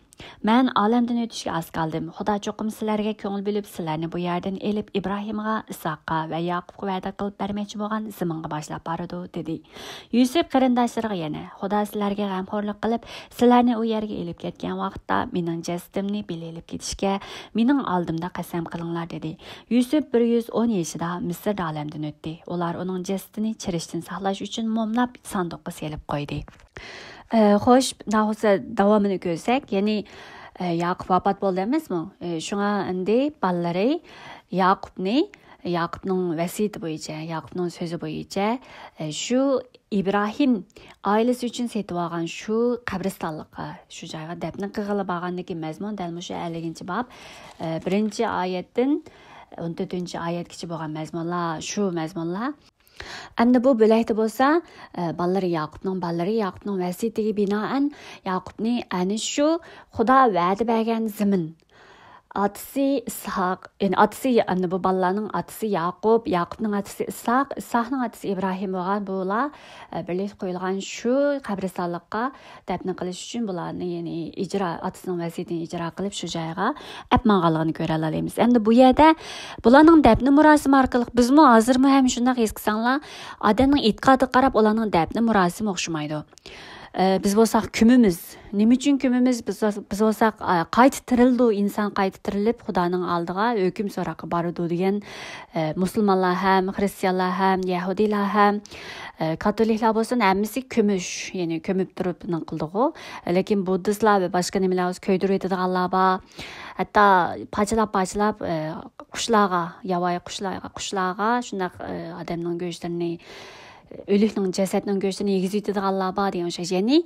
مەن ئالەمدىن ئۆتۈشكە ئاز قالدىم. خۇدا چوقۇم سىلەرگە كۆڭۈل بۆلۈپ، سىلەرنى بۇ يەردىن ئېلىپ، ئىبراھىمغا، ئىسھاققا ۋە ياقۇپقا ۋەدە قىلىپ بەرمەكچى بولغان زېمىنغا باشلاپ بارىدۇ، دېدى. يۈسۈپ قېرىنداشلىرىغا يەنە، خۇدا سىلەرگە غەمخورلۇق قىلىپ، سىلەرنى ئۇ يەرگە ئېلىپ كەتكەن ۋاقىتتا مېنىڭ جەسىتىمنى بىللە ئېلىپ كېتىشكە مېنىڭ ئالدىمدا قەسەم قىلىڭلار، دېدى. يۈسۈپ بىر يۈز ئون يېشىدا مىسىردا ئالەمدىن ئۆتتى. ئۇلار ئۇنىڭ جەسىتىنى چىرىشتىن ساقلاش ئۈچۈن مۇملاپ ساندۇققا سېلىپ قويدى. ئە، خوش، ناخۇسە داۋامىنى كۆرسەك، يەنى، ئە، ياقۇپ ۋاپات بولدى ئەمەسمۇ؟ ئە، شۇڭا ئەمدى بالىلىرى ياقۇپنى، ياقۇپنىڭ ۋەسىيىتى بويىچە، ياقۇپنىڭ سۆزى بويىچە، ئە، شۇ ئىبراھىم ئائىلىسى ئۈچۈن سېتىۋالغان شۇ قەبرىستانلىققا، شۇ جايغا دەپنە قىلغىلى بارغاندىكى مەزمۇن دەل مۇشۇ ئەللىكىنچى باب، ئە، بىرىنچى ئايەتتىن ئون تۆتىنچى ئايەتكىچە بولغان مەزمۇنلار، شۇ مەزمۇنلار. ئەمدى بۇ بۆلەكتە بولسا، ئە، بالىلىرى ياقۇپنىڭ بالىلىرى ياقۇپنىڭ ۋەسىيىتىگە بىنائەن ياقۇپنى ئەنە شۇ خۇدا ۋەدە بەرگەن زېمىن، ئاتىسى ئىسھاق، يەنى ئاتىسى، ئەمدى بۇ بالىلارنىڭ ئاتىسى ياقۇپ، ياقۇپنىڭ ئاتىسى ئىسھاق، ئىسھاقنىڭ ئاتىسى ئىبراھىم بولغان، بۇلار، ئە، بىرلىكتە قويۇلغان شۇ قەبرىستانلىققا دەپنە قىلىش ئۈچۈن بۇلارنى، يەنى ئىجرا، ئاتىسىنىڭ ۋەسىيىتىنى ئىجرا قىلىپ شۇ جايغا ئەپ ماڭغانلىقىنى كۆرەلەيمىز. ئەمدى بۇ يەردە بۇلارنىڭ دەپنە مۇراسىمى ئارقىلىق بىزمۇ ھازىرمۇ ھەم شۇنداق ھېس قىلساڭلار، ئادەمنىڭ ئېتىقادىغا قاراپ ئۇلارنىڭ دەپنە مۇراسىمى ئوخشىمايدۇ. ئە، بىز بولساق كۆمىمىز. نېمە ئۈچۈن كۆمىمىز؟ بىز، بىز بولساق، ئە، قايتا تىرىلىدۇ، ئىنسان قايتا تىرىلىپ خۇدانىڭ ئالدىغا ھۆكۈم سوراققا بارىدۇ دېگەن، ئە، مۇسۇلمانلار ھەم، خرىستىيانلار ھەم، يەھۇدىيلار ھەم، ئە، كاتولىكلار بولسۇن، ھەممىسى كۆمۈش، يەنى كۆمۈپ تۇرۇپ نېمە قىلىدىغۇ. لېكىن بۇددىستلار ۋە باشقا نېمىلەر بولسا كۆيدۈرۈۋېتىدىغانلار بار. ھەتتا پارچىلاپ-پارچىلاپ، ئە، قۇشلارغا، ياۋايى قۇشلارغا، قۇشلارغا شۇنداق، ئە، ئادەمنىڭ گۆشلىرىنى، ئۆلۈكنىڭ جەسەتنىڭ گۆشىنى يېگۈزۈۋېتىدىغانلار بار دېگەن ئوخشاش. يەنى،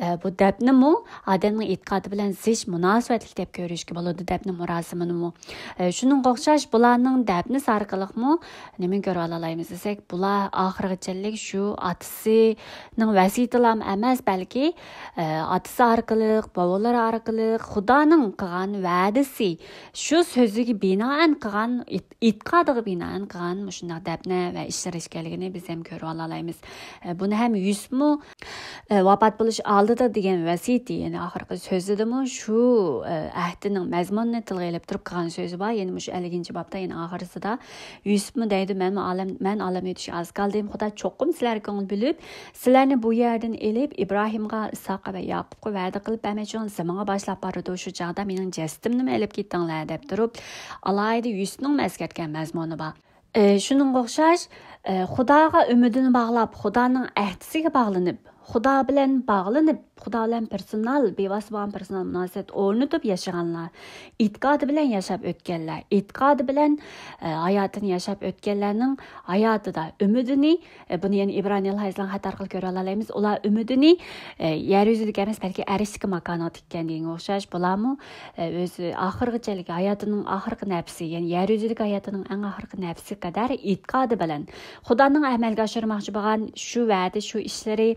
ئە، بۇ دەپنىمۇ ئادەمنىڭ ئېتىقادى بىلەن زىچ مۇناسىۋەتلىك دەپ كۆرۈشكە بولىدۇ، دەپنە مۇراسىمىنىمۇ. ئە، شۇنىڭغا ئوخشاش بۇلارنىڭ دەپنىسى ئارقىلىقمۇ نېمىنى كۆرۈۋالالايمىز دېسەك، بۇلار ئاخىرغىچەللىك شۇ ئاتىسىنىڭ ۋەسىيىتىلام ئەمەس، بەلكى، ئە، ئاتىسى ئارقىلىق، بوۋىلىرى ئارقىلىق خۇدانىڭ قىلغان ۋەدىسى، شۇ سۆزىگە بىنائەن قىلغان ئېتىقادىغا بىنائەن قىلغان مۇشۇنداق دەپنە ۋە ئىشلىرى ئىكەنلىكىنى بىز ھەم كۆرۈۋالالايمىز. ئە، بۇنى ھەم يۈسۈپمۇ، ئە، ۋاپات بولۇش ئالدىدا دېگەن ۋەسىيىتى، يەنى ئاخىرقى سۆزىدىمۇ شۇ، ئە، ئەھدىنىڭ مەزمۇنىنى تىلغا ئېلىپ تۇرۇپ قىلغان سۆزى بار. يەنى مۇشۇ ئەللىكىنچى بابتا يەنە ئاخىرسىدا يۈسۈپمۇ دەيدۇ، مەنمۇ ئالەم، مەن ئالەم ئۆتۈشكە ئاز قالدىم. خۇدا چوقۇم سىلەرگە كۆڭۈل بۆلۈپ، سىلەرنى بۇ يەردىن ئېلىپ، ئىبراھىمغا، ئىسھاققا ۋە ياقۇپقا ۋەدە قىلىپ بەرمەكچى بولغان زېمىنغا باشلاپ بارىدۇ. شۇ چاغدا مېنىڭ جەسىتىمنىمۇ ئېلىپ كېتىڭلار دەپ تۇرۇپ، ئالاھىدە يۈسۈپنىڭمۇ ئەسكەرتكەن مەزمۇنى بار. ئى، شۇنىڭغا ئوخشاش، ئى، خۇداغا ئۈمىدىنى باغلاپ، خۇدانىڭ ئەھدىسىگە باغلىنىپ، خۇدا بىلەن باغلىنىپ، خۇدا بىلەن پېرسونال، بىۋاسىتە بولغان پېرسونال مۇناسىۋەت ئورنىتىپ ياشىغانلار، ئېتىقادى بىلەن ياشاپ ئۆتكەنلەر، ئېتىقادى بىلەن، ئى، ھاياتىنى ياشاپ ئۆتكەنلەرنىڭ ھاياتىدا ئۈمىدىنى، ئى، بۇنى يەنە ئىبرانىيلار ھەدىسلىرىنى خەت ئارقىلىق كۆرۈۋالالايمىز. ئۇلار ئۈمىدىنى، ئى، يەر يۈزىدىكى ئەمەس، بەلكى ئەرشتىكى ماكانغا تىككەن دېگەنگە ئوخشاش. بۇلارمۇ، ئى، ئۆزى ئاخىرغىچەلىك ھاياتىنىڭ ئاخىرقى نەپىسى، يەنى يەر يۈزىدىكى ھاياتىنىڭ ئەڭ ئاخىرقى نەپىسى قەدەر ئېتىقادى بىلەن خۇدانىڭ ئەمەلگە ئاشۇرماقچى بولغان شۇ ۋەدە، شۇ ئىشلىرى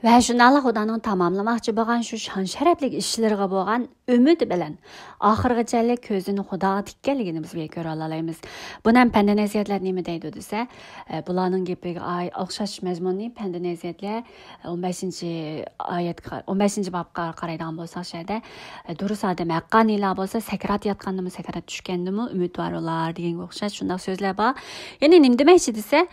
ۋە شۇنداقلا خۇدانىڭ تاماملىماقچى بولغان شۇ شان-شەرەپلىك ئىشلىرىغا بولغان ئۈمىدى بىلەن ئاخىرغىچەلىك كۆزىنى خۇداغا تىككەنلىكىنى بىز بۇ يەردە كۆرۈۋالالايمىز. بۇنى ھەم پەندى نەزىرىيەتلەر نېمە دەيدۇ دېسە، ئە، بۇلارنىڭ گېپىگە ئاي-، ئوخشاش مەزمۇننى پەندى نەزىرىيەتلەر ئون بەشىنچى ئايەتكە، ئون بەشىنچى بابقا قارايدىغان بولساق، شۇ يەردە، ئە، دۇرۇس ئادەم ھەققانىيلار بولسا سەكرات ياتقاندىمۇ، سەكرات چۈشكەندىمۇ ئۈمىدۋار بولار دېگەنگە ئوخشاش شۇنداق سۆزلەر بار. يەنى نېمە دېمەكچى دېسە،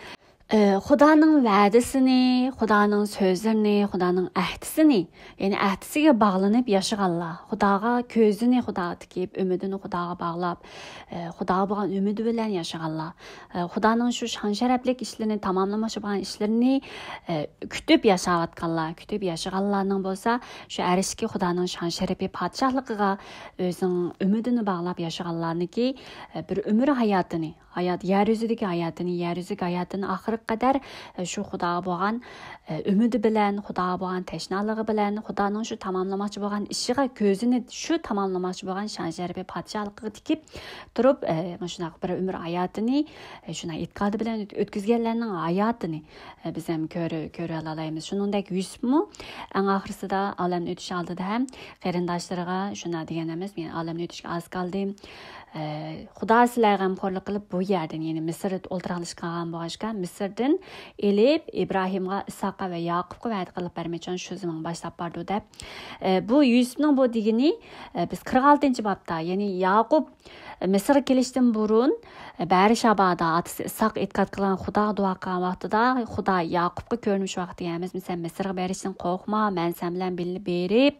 ئى، خۇدانىڭ ۋەدىسىنى، خۇدانىڭ سۆزلىرىنى، خۇدانىڭ ئەھدىسىنى، يەنى ئەھدىسىگە باغلىنىپ ياشىغانلار، خۇداغا كۆزىنى خۇداغا تىكىپ، ئۈمىدىنى خۇداغا باغلاپ، ئى، خۇداغا بولغان ئۈمىدى بىلەن ياشىغانلار، ئى، خۇدانىڭ شۇ شان-شەرەپلىك ئىشلىرىنى تاماملىماقچى بولغان ئىشلىرىنى، ئى، كۈتۈپ ياشاۋاتقانلار، كۈتۈپ ياشىغانلارنىڭ بولسا شۇ ئەرشتىكى خۇدانىڭ شان-شەرىپى پادىشاھلىقىغا ئۆزىنىڭ ئۈمىدىنى باغلاپ ياشىغانلارنىڭكى، ئى، بىر ئۆمۈر ھاياتىنى، ھايات، يەر يۈزىدىكى ھاياتىنى، يەر يۈزىدىكى ھاياتىنى ئاخىرىغا قەدەر، ئە، شۇ خۇداغا بولغان، ئە، ئۈمىدى بىلەن، خۇداغا بولغان تەشنالىقى بىلەن، خۇدانىڭ شۇ تاماملىماقچى بولغان ئىشىغا كۆزىنى شۇ تاماملىماقچى بولغان شان-شەرىپى پادىشاھلىقىغا تىكىپ تۇرۇپ، ئە، مۇشۇنداق بىر ئۆمۈر ھاياتىنى، ئە، شۇنداق ئېتىقادى بىلەن ئۆت-، ئۆتكۈزگەنلەرنىڭ ھاياتىنى، ئە، بىز ھەم كۆرۈ-، كۆرۈۋالالايمىز. شۇنىڭدەك يۈسۈپمۇ ئەڭ ئاخىرسىدا ئالەمدىن ئۆتۈش ئالدىدا ھەم قېرىنداشلىرىغا شۇنداق دېگەن ئەمەس، مەن ئالەمدىن ئۆتۈشكە ئاز قالدى. ئە، خۇدا سىلەرگە غەمخورلۇق قىلىپ، بۇ يەردىن، يەنى مىسىردا ئولتۇراقلىشىپ قالغان بولغاچقا، مىسىردىن ئېلىپ ئىبراھىمغا، ئىسھاققا ۋە ياقۇپقا ۋەدە قىلىپ بەرمەكچى، شۇ زېمىن باشلاپ بارىدۇ دەپ. ئە، بۇ يۈسۈپنىڭ بۇ دېگىنى، ئە، بىز قىرىق ئالتىنچى بابتا، يەنى ياقۇپ، ئە، مىسىرغا كېلىشتىن بۇرۇن، ئە، بەئەرشابادا ئاتىسى ئىسھاق ئېتىقاد قىلغان خۇداغا دۇئا قىلغان ۋاقتىدا، خۇدا ياقۇپقا كۆرۈنۈش ۋاقتى، يەنى مىسىر، مىسىرغا بېرىشتىن قورقما، مەن سەن بىلەن بىللە بېرىپ،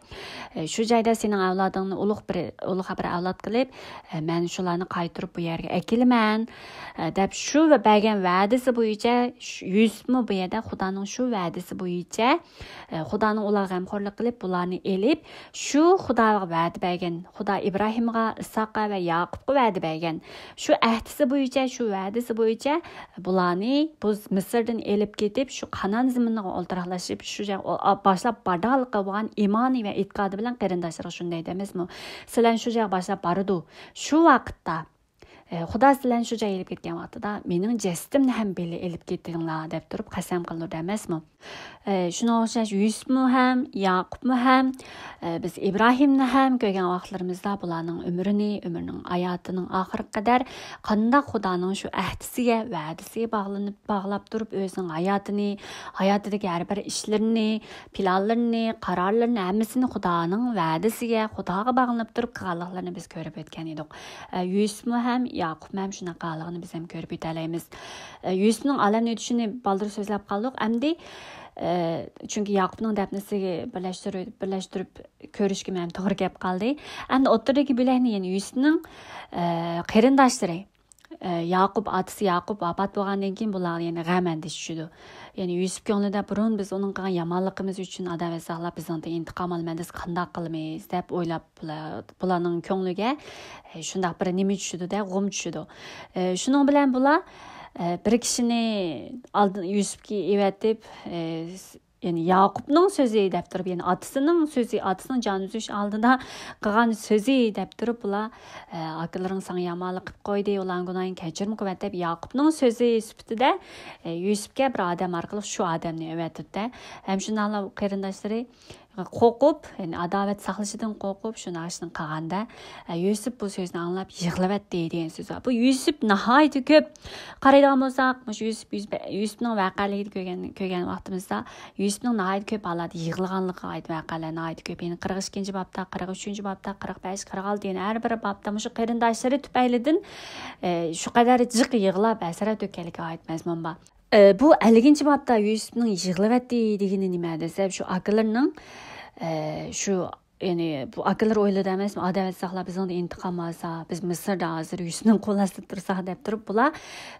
ئە، شۇ جايدا سېنىڭ ئەۋلادىڭنى ئۇلۇغ بىر، ئۇلۇغ بىر ئەۋلاد قىلىپ، ئە، مەن شۇلارنى قايتۇرۇپ بۇ يەرگە ئەكېلىمەن، ئە، دەپ شۇ بەرگەن ۋەدىسى بويىچە، شۇ، يۈسۈپمۇ بۇ يەردە خۇدانىڭ شۇ ۋەدىسى بويىچە، ئە، خۇدانىڭ ئۇلارغا غەمخورلۇق قىلىپ، بۇلارنى ئېلىپ، شۇ خۇداغا ۋەدە بەرگەن، خۇدا ئىبراھىمغا، ئىسھاققا ۋە ياقۇپقا ۋەدە بەرگەن شۇ ئەھدىسى بويىچە، شۇ ۋەدىسى بويىچە بۇلارنى بۇ مىسىردىن ئېلىپ كېتىپ، شۇ قانان زېمىنىغا ئولتۇراقلىشىپ، شۇ جايغا ئو-، ئا-، باشلاپ بارىدىغانلىقىغا بولغان ئىمانى ۋە ئېتىقادى بىلەن قېرىنداشلىرىغا شۇنداق دەيدۇ ئەمەسمۇ؟ سىلەرنى شۇ جايغا باشلاپ بارىدۇ. شۇ ۋاقىتتا، ئە، خۇدا سىلەرنى شۇ جايغا ئېلىپ كەتكەن ۋاقتىدا، مېنىڭ جەسىتىمنى ھەم بىللە ئېلىپ كېتىڭلار، دەپ تۇرۇپ قەسەم قىلدۇردى ئەمەسمۇ؟ ئە، شۇنىڭغا ئوخشاش يۈسۈپمۇ ھەم، ياقۇپمۇ ھەم، ئە، بىز ئىبراھىمنى ھەم كۆرگەن ۋاقىتلىرىمىزدا بۇلارنىڭ ئۆمرىنى، ئۆمرىنىڭ ھاياتىنىڭ ئاخىرىغا قەدەر قانداق خۇدانىڭ شۇ ئەھدىسىگە، ۋەدىسىگە باغلىنىپ، باغلاپ تۇرۇپ، ئۆزىنىڭ ھاياتىنى، ھاياتىدىكى ھەر بىر ئىشلىرىنى، پىلانلىرىنى، قارارلىرىنى، ھەممىسىنى خۇدانىڭ ۋەدىسىگە، خۇداغا باغلىنىپ تۇرۇپ قىلغانلىقلىرىنى بىز كۆرۈپ ئۆتكەن ئىدۇق. ئە، يۈسۈپمۇ ھەم، ياقۇپمۇ ھەم شۇنداق قىلغانلىقىنى بىز ھەم كۆرۈپ ئۆتەلەيمىز. ئە، يۈسۈپنىڭ ئالەمدىن ئۆتۈشىنى بالدۇر سۆزلەپ قالدۇق. ئەمدى، ئە، چۈنكى ياقۇپنىڭ دەپنىسىگە بىرلەشتۈرۈپ، بىرلەشتۈرۈپ كۆرۈشكە مەن توغرا كەپ قالدى. ئەمدى ئوتتۇرىدىكى بۆلەكنى يەنە يۈسۈپنىڭ، ئە، قېرىنداشلىرى، ئە، ياقۇپ، ئاتىسى ياقۇپ ۋاپات بولغاندىن كېيىن بۇلارغا يەنە غەم ئەندىشە چۈشىدۇ. يەنى يۈسۈپ كۆڭلىدە بۇرۇن بىز ئۇنىڭ قىلغان يامانلىقىمىز ئۈچۈن ئاداۋەت ساقلاپ، بىزنىڭدىن ئىنتىقام ئالىمەن دېسە قانداق قىلىمىز دەپ ئويلاپ، بۇلار، بۇلارنىڭ كۆڭلىگە، ئە، شۇنداق بىر نېمە چۈشىدۇ-دە، غۇم چۈشىدۇ. ئە، شۇنىڭ بىلەن بۇلار، ئە، بىر كىشىنى ئالدىن يۈسۈپكە ئەۋەتىپ، ئە، يەنى ياقۇپنىڭ سۆزى دەپ تۇرۇپ، يەنى ئاتىسىنىڭ سۆزى، ئاتىسىنىڭ جان ئۈزۈش ئالدىدا قىلغان سۆزى دەپ تۇرۇپ، بۇلار، ئە، ئاكىلىرىڭ ساڭا يامانلىق قىلىپ قويدى، ئۇلارنىڭ گۇناھىنى كەچۈرۈم قىلىۋەت دەپ ياقۇپنىڭ سۆزى سۈپىتىدە، ئە، يۈسۈپكە بىر ئادەم ئارقىلىق شۇ ئادەمنى ئەۋەتتى-دە. ھەم شۇنداقلا قېرىنداشلىرى قورقۇپ، يەنى ئاداۋەت ساقلىشىدىن قورقۇپ، شۇنداق ئىشنى قىلغاندا، ئە، يۈسۈپ بۇ سۆزنى ئاڭلاپ يىغلىۋەتتى دېگەن سۆز بار. بۇ يۈسۈپ ناھايىتى كۆپ. قارايدىغان بولساق، مۇشۇ يۈسۈپ، يۈسۈپ، يۈسۈپنىڭ ۋەقەلىكىنى كۆرگەن، كۆرگەن ۋاقتىمىزدا، يۈسۈپنىڭ ناھايىتى كۆپ ھاللاردا يىغلىغانلىقىغا ئائىت ۋەقەلەر ناھايىتى كۆپ. يەنى قىرىق ئىككىنچى بابتا، قىرىق ئۈچىنچى بابتا، قىرىق بەش، قىرىق ئالتە، يەنى ھەر بىر بابتا مۇشۇ قېرىنداشلىرى تۈپەيلىدىن، ئە، شۇ قەدەر جىق يىغلاپ، ھەسرەت تۆككەنلىكىگە ئائىت مەزمۇن بار. ئە، بۇ ئەللىكىنچى بابتا يۈسۈپنىڭ يىغلىۋەتتى دېگىنى نېمە دېسە، شۇ ئاكىلىرىنىڭ، ئە، شۇ يەنى بۇ ئاكىلىرى ئويلىدى ئەمەسمۇ، ئاداۋەت ساقلاپ بىزنىڭدىن ئىنتىقام ئالسا، بىز مىسىردا ھازىر يۈسۈپنىڭ قول ئاستىدا تۇرساق دەپ تۇرۇپ، بۇلار،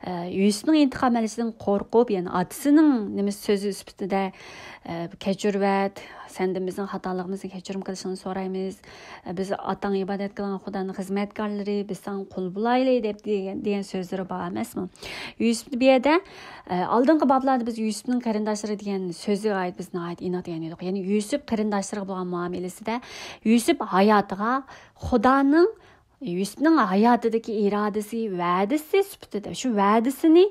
ئە، يۈسۈپنىڭ ئىنتىقام ئېلىشىدىن قورقۇپ، يەنى ئاتىسىنىڭ نېمە سۆزى سۈپىتىدە، ئە، كەچۈرۈۋەت، سەندىن بىزنىڭ خاتالىقىمىزنى كەچۈرۈم قىلىشىڭنى سورايمىز. ئە، بىز ئاتاڭ ئىبادەت قىلغان خۇدانىڭ خىزمەتكارلىرى، بىز ساڭا قۇل بولايلى دەپ دېگەن، دېگەن سۆزلىرى بار ئەمەسمۇ؟ يۈسۈپ بۇ يەردە ئە، ئالدىنقى بابلاردا بىز يۈسۈپنىڭ قېرىنداشلىرى دېگەن سۆزىگە ئائىت بىز ناھايىتى ئېنىق دېگەن ئىدۇق. يەنى يۈسۈپ قېرىنداشلىرىغا بولغان مۇئامىلىسىدە يۈسۈپ ھاياتىغا خۇدانىڭ، يۈسۈپنىڭ ھاياتىدىكى ئىرادىسى، ۋەدىسى سۈپىتىدە، شۇ ۋەدىسىنى،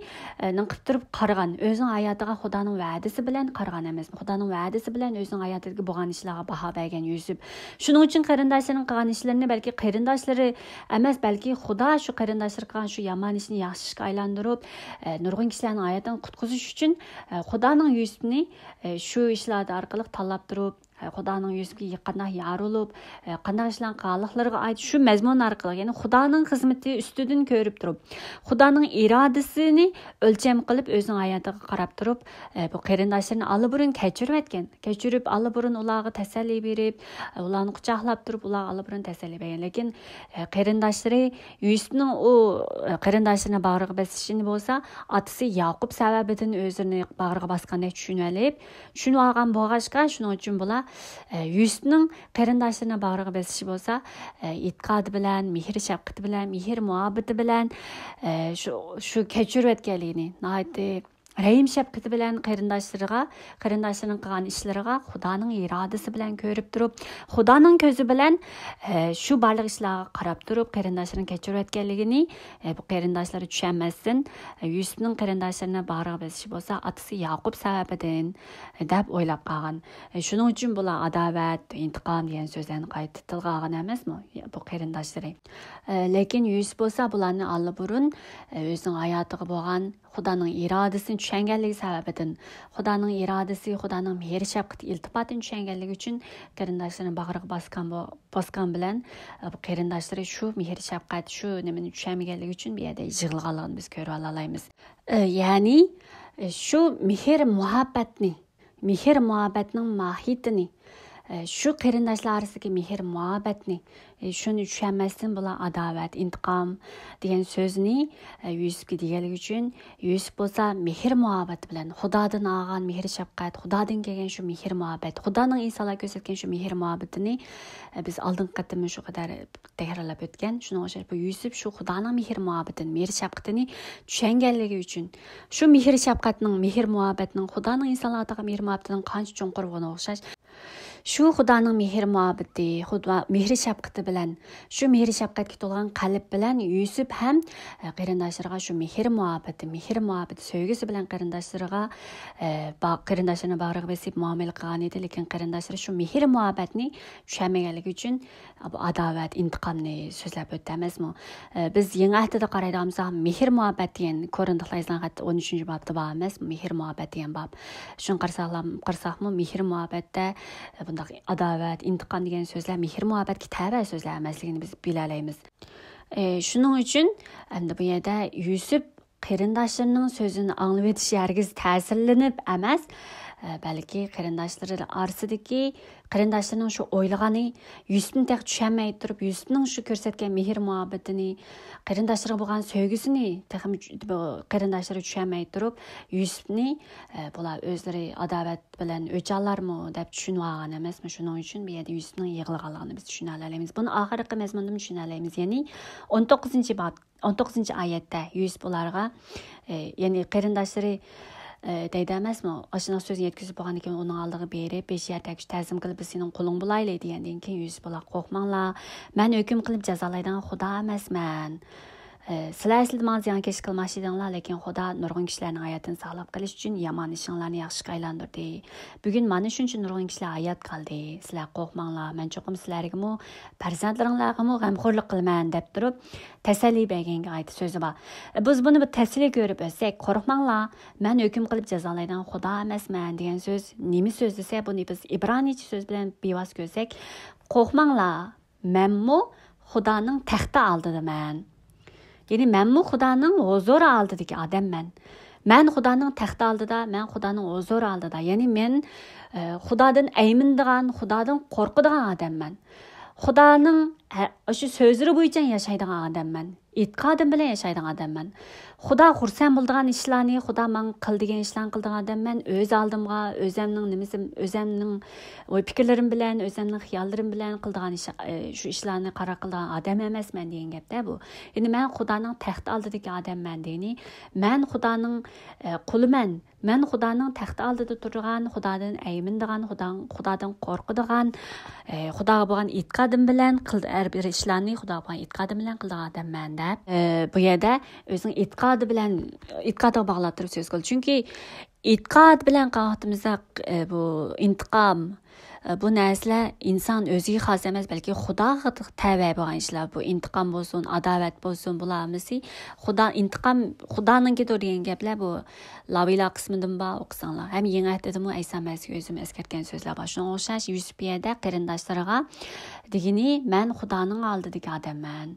ئە، نىڭ قىلىپ تۇرۇپ قارىغان، ئۆزىنىڭ ھاياتىغا خۇدانىڭ ۋەدىسى بىلەن قارىغان ئەمەسمۇ؟ خۇدانىڭ ۋەدىسى بىلەن ئۆزىنىڭ ھاياتىدىكى بولغان ئىشلارغا باھا بەرگەن يۈسۈپ. شۇنىڭ ئۈچۈن قېرىنداشلىرىنىڭ قىلغان ئىشلىرىنى بەلكى قېرىنداشلىرى ئەمەس، بەلكى خۇدا شۇ قېرىنداشلىرى قىلغان شۇ يامان ئىشنى ياخشى ئىشقا ئايلاندۇرۇپ، ئە، نۇرغۇن كىشىلەرنىڭ ھاياتىنى قۇتقۇزۇش ئۈچۈن، ئە، خۇدانىڭ يۈسۈپنى، ئە، شۇ ئىشلار ئارقىلىق تاللاپ تۇرۇپ، خۇدانىڭ يۈزىگە قانداق يارىلىپ، قانداق ئىشلارنى قىلغانلىقلىرىغا ئائىت شۇ مەزمۇن ئارقىلىق، يەنى خۇدانىڭ خىزمىتى ئۈستىدىن كۆرۈپ تۇرۇپ، خۇدانىڭ ئىرادىسىنى ئۆلچەم قىلىپ، ئۆزىنىڭ ھاياتىغا قاراپ تۇرۇپ، بۇ قېرىنداشلىرىنى ئاللىبۇرۇن كەچۈرۈۋەتكەن. كەچۈرۈپ، ئاللىبۇرۇن ئۇلارغا تەسەللى بېرىپ، ئۇلارنى قۇچاقلاپ تۇرۇپ، ئۇلارغا ئاللىبۇرۇن تەسەللى بەرگەن. لېكىن، قېرىنداشلىرى يۈسۈپنىڭ ئۇ، قېرىنداشلىرىنى باغرىغا بېسىشىنى بولسا، ئاتىسى ياقۇپ سەۋەبىدىن ئۆزلىرىنى باغرىغا باسقاندەك چۈشىنىۋېلىپ، چۈشىنىۋالغان بولغاچقا، شۇنىڭ ئۈچۈن بۇلار، ئە، يۈسۈپنىڭ قېرىنداشلىرىنى باغرىغا بېسىشى بولسا، ئە، ئېتىقادى بىلەن، مېھىر شەپقىتى بىلەن، مېھىر مۇھەببىتى بىلەن، ئە، شۇ، شۇ كەچۈرۈۋەتكەنلىكىنى، ناھايىتى رەھىم شەپقىتى بىلەن قېرىنداشلىرىغا، قېرىنداشلىرىنىڭ قىلغان ئىشلىرىغا خۇدانىڭ ئىرادىسى بىلەن كۆرۈپ تۇرۇپ، خۇدانىڭ كۆزى بىلەن، ئە، شۇ بارلىق ئىشلارغا قاراپ تۇرۇپ، قېرىنداشلىرىنى كەچۈرۈۋەتكەنلىكىنى، ئە، بۇ قېرىنداشلىرى چۈشەنمەستىن، ئە، يۈسۈپنىڭ قېرىنداشلىرىنى باغرىغا بېسىشى بولسا ئاتىسى ياقۇپ سەۋەبىدىن، ئە، دەپ ئويلاپ قالغان. ئە، شۇنىڭ ئۈچۈن بۇلار ئاداۋەت، ئىنتىقام دېگەن سۆزلەرنى قايتا تىلغا ئالغان ئەمەسمۇ، بۇ قېرىنداشلىرى؟ ئە، لېكىن يۈسۈپ بولسا بۇلارنى ئاللىبۇرۇن، ئە، ئۆزىنىڭ ھاياتىغا بولغان خۇدانىڭ ئىرادىسىنى چۈشەنگەنلىكى سەۋەبىدىن، خۇدانىڭ ئىرادىسى، خۇدانىڭ مېھىر شەپقىتى، ئىلتىپاتىنى چۈشەنگەنلىكى ئۈچۈن قېرىنداشلىرىنى باغرىغا باسقان بو-، باسقان بىلەن، ئە، بۇ قېرىنداشلىرى شۇ مېھىر شەپقەت، شۇ نېمىنى چۈشەنمىگەنلىكى ئۈچۈن بۇ يەردە يىغلىغانلىقىنى بىز كۆرۈۋالالايمىز. ئە، يەنى، ئە، شۇ مېھىر مۇھەببەتنى، مېھىر مۇھەببەتنىڭ ماھىيىتىنى، ئە، شۇ قېرىنداشلار ئارىسىدىكى مېھىر مۇھەببەتنى، ئە، شۇنى چۈشەنمەستىن بۇلار ئاداۋەت، ئىنتىقام دېگەن سۆزنى، ئە، يۈسۈپكە دېگەنلىكى ئۈچۈن، يۈسۈپ بولسا مېھىر مۇھەببەت بىلەن، خۇدادىن ئالغان مېھىر شەپقەت، خۇدادىن كەلگەن شۇ مېھىر مۇھەببەت، خۇدانىڭ ئىنسانلارغا كۆرسەتكەن شۇ مېھىر مۇھەببىتىنى، ئە، بىز ئالدىنقى قېتىممۇ شۇ قەدەر تەكرارلاپ ئۆتكەن. شۇنىڭغا ئوخشاش بۇ يۈسۈپ شۇ خۇدانىڭ مېھىر مۇھەببىتىنى، مېھىر شەپقىتىنى چۈشەنگەنلىكى ئۈچۈن، شۇ مېھىر شەپقەتنىڭ، مېھىر مۇھەببەتنىڭ، خۇدانىڭ ئىنسانلارغا قىلغان مېھىر مۇھەببىتىنىڭ قانچە چوڭقۇر بولغىنىغا ئوخشاش، شۇ خۇدانىڭ مېھىر مۇھەببىتى، خۇدا مېھىر شەپقىتى بىلەن، شۇ مېھىر شەپقەتكە تولغان قەلب بىلەن يۈسۈپ ھەم، ئە، قېرىنداشلىرىغا شۇ مېھىر مۇھەببىتى، مېھىر مۇھەببىتى سۆيگۈسى بىلەن قېرىنداشلىرىغا، ئە، با-، قېرىنداشلىرىنى باغرىغا بېسىپ مۇئامىلە قىلغان ئىدى. لېكىن قېرىنداشلىرى شۇ مېھىر مۇھەببەتنى چۈشەنمىگەنلىكى ئۈچۈن، بۇ ئاداۋەت، ئىنتىقامنى سۆزلەپ ئۆتتى ئەمەسمۇ؟ ئە، بىز يېڭى ئەھدىدە قارايدىغان بولساق، مېھىر مۇھەببەت دېگەن كورىنتلىقلار يېزىلغان خەت ئون ئۈچىنچى بابتا بار ئەمەسمۇ؟ مېھىر مۇھەببەت دېگەن باب. شۇنى قارىساقلا-، قارىساقمۇ، مېھىر مۇھەببەتتە، ئە، بۇنداق ئاداۋەت، ئىنتىقام دېگەن سۆزلەر مېھىر مۇھەببەتكە تەۋە سۆزلەر ئەمەسلىكىنى بىز بىلەلەيمىز. ئە، شۇنىڭ ئۈچۈن ئەمدى بۇ يەردە يۈسۈپ قېرىنداشلىرىنىڭ سۆزىنى ئاڭلىۋېتىشى ھەرگىز تەسىرلىنىپ ئەمەس، ئە، بەلكى قېرىنداشلىرى ئارىسىدىكى قېرىنداشلىرىنىڭ شۇ ئويلىغىنى، يۈسۈپنى تېخى چۈشەنمەي تۇرۇپ، يۈسۈپنىڭ شۇ كۆرسەتكەن مېھىر مۇھەببىتىنى، قېرىنداشلىرىغا بولغان سۆيگۈسىنى تېخىمۇ چۈ-، بۇ قېرىنداشلىرى چۈشەنمەي تۇرۇپ، يۈسۈپنى، ئە، بۇلار ئۆزلىرى ئاداۋەت بىلەن ئۆچ ئالارمۇ دەپ چۈشىنىۋالغان ئەمەسمۇ؟ شۇنىڭ ئۈچۈن بۇ يەردە يۈسۈپنىڭ يىغلىغانلىقىنى بىز چۈشىنەلەيمىز. بۇنى ئاخىرقى مەزمۇندىمۇ چۈشىنەلەيمىز. يەنى ئون توققۇزىنچى باب، ئون توققۇزىنچى ئايەتتە يۈسۈپ ئۇلارغا، ئى، يەنى قېرىنداشلىرى، ئى، دەيدۇ ئەمەسمۇ؟ ئاشۇنداق سۆزنى يەتكۈزۈپ بولغاندىن كېيىن ئۇنىڭ ئالدىغا بېرىپ، بېشى يەر تەگكۈچە تەزىم قىلىپ، بىز سېنىڭ قۇلۇڭ بولايلى دېگەندىن كېيىن يۈسۈپ ئۇلار، قورقماڭلار، مەن ھۆكۈم قىلىپ جازالايدىغان خۇدا ئەمەسمەن. ئى، سىلەر ئەسلىدە ماڭا زىيانكەشلىك قىلماقچى ئىدىڭلار، لېكىن خۇدا نۇرغۇن كىشىلەرنىڭ ھاياتىنى ساقلاپ قېلىش ئۈچۈن يامان ئىشىڭلارنى ياخشىغا ئايلاندۇردى. بۈگۈن مانا شۇنچە نۇرغۇن كىشىلەر ھايات قالدى. سىلەر قورقماڭلار، مەن چوقۇم سىلەرگىمۇ، پەرزەنتلىرىڭلارغىمۇ غەمخورلۇق قىلىمەن دەپ تۇرۇپ، تەسەللى بەرگەنگە ئائىت سۆزى بار. بىز بۇنى بىر تەسىرلىك كۆرۈپ ئۆتسەك، قورقماڭلار، مەن ھۆكۈم قىلىپ جازالايدىغان خۇدا ئەمەسمەن دېگەن سۆز نېمە سۆز دېسە، بۇنى بىز ئىبرانىيچە سۆز بىلەن بىۋاسىتە كۆرسەك، قورقماڭلار، مەنمۇ خۇدانىڭ تەختى ئالدىدىمەن. يەنى مەنمۇ خۇدانىڭ ھۇزۇرى ئالدىدىكى ئادەممەن. مەن خۇدانىڭ تەختى ئالدىدا، مەن خۇدانىڭ ھۇزۇرى ئالدىدا. يەنى مەن، ئە، خۇدادىن ئەيمىنىدىغان، خۇدادىن قورقىدىغان ئادەممەن. خۇدانىڭ ھە-، شۇ سۆزلىرى بويىچە ياشايدىغان ئادەممەن. ئېتىقادىم بىلەن ياشايدىغان ئادەممەن. خۇدا خۇرسەن بولىدىغان ئىشلارنى، خۇدا ماڭا قىل دېگەن ئىشلارنى قىلىدىغان ئادەممەن. ئۆز ئالدىمغا، ئۆزەمنىڭ نېمىسى، ئۆزەمنىڭ ئوي پىكىرلىرىم بىلەن، ئۆزەمنىڭ خىياللىرىم بىلەن قىلىدىغان ئىش، ئە، شۇ ئىشلارنى قارار قىلىدىغان ئادەم ئەمەسمەن دېگەن گەپتە بۇ. يەنى مەن خۇدانىڭ تەختى ئالدىدىكى ئادەممەن دېگىنى، مەن خۇدانىڭ، ئە، قۇلىمەن. مەن خۇدانىڭ تەختى ئالدىدا تۇرىدىغان، خۇدادىن ئەيمىنىدىغان، خۇدان-، خۇدادىن قورقىدىغان، ئە، خۇداغا بولغان ئېتىقادىم بىلەن قىل-، ھەر بىر ئىشلارنى خۇداغا بولغان ئېتىقادىم بىلەن قىلىدىغان ئادەممەن دەپ، ئە، بۇ يەردە ئۆزىنىڭ ئېتىقادى بىلەن، ئېتىقادىغا باغلاپ تۇرۇپ سۆز قىلدى. چۈنكى ئېتىقاد بىلەن قىلغان ۋاقتىمىزدا، ئە، بۇ ئىنتىقام، بۇ نەرسىلەر ئىنسان ئۆزىگە خاس ئەمەس، بەلكى خۇداغا تەۋە بولغان ئىشلار. بۇ ئىنتىقام بولسۇن، ئاداۋەت بولسۇن، بۇلار ھەممىسى خۇدا، ئىنتىقام خۇدانىڭكىدۇر دېگەن گەپلەر بۇ لاۋىلا قىسمىدىمۇ بار، ئوقۇساڭلار. ھەم يېڭى ئەھدىدىمۇ ئەيسا مەسىھ ئۆزىمۇ ئەسكەرتكەن سۆزلەر بار. شۇنىڭغا ئوخشاش يۈسۈپ يەردە قېرىنداشلىرىغا دېگىنى، مەن خۇدانىڭ ئالدىدىكى ئادەممەن.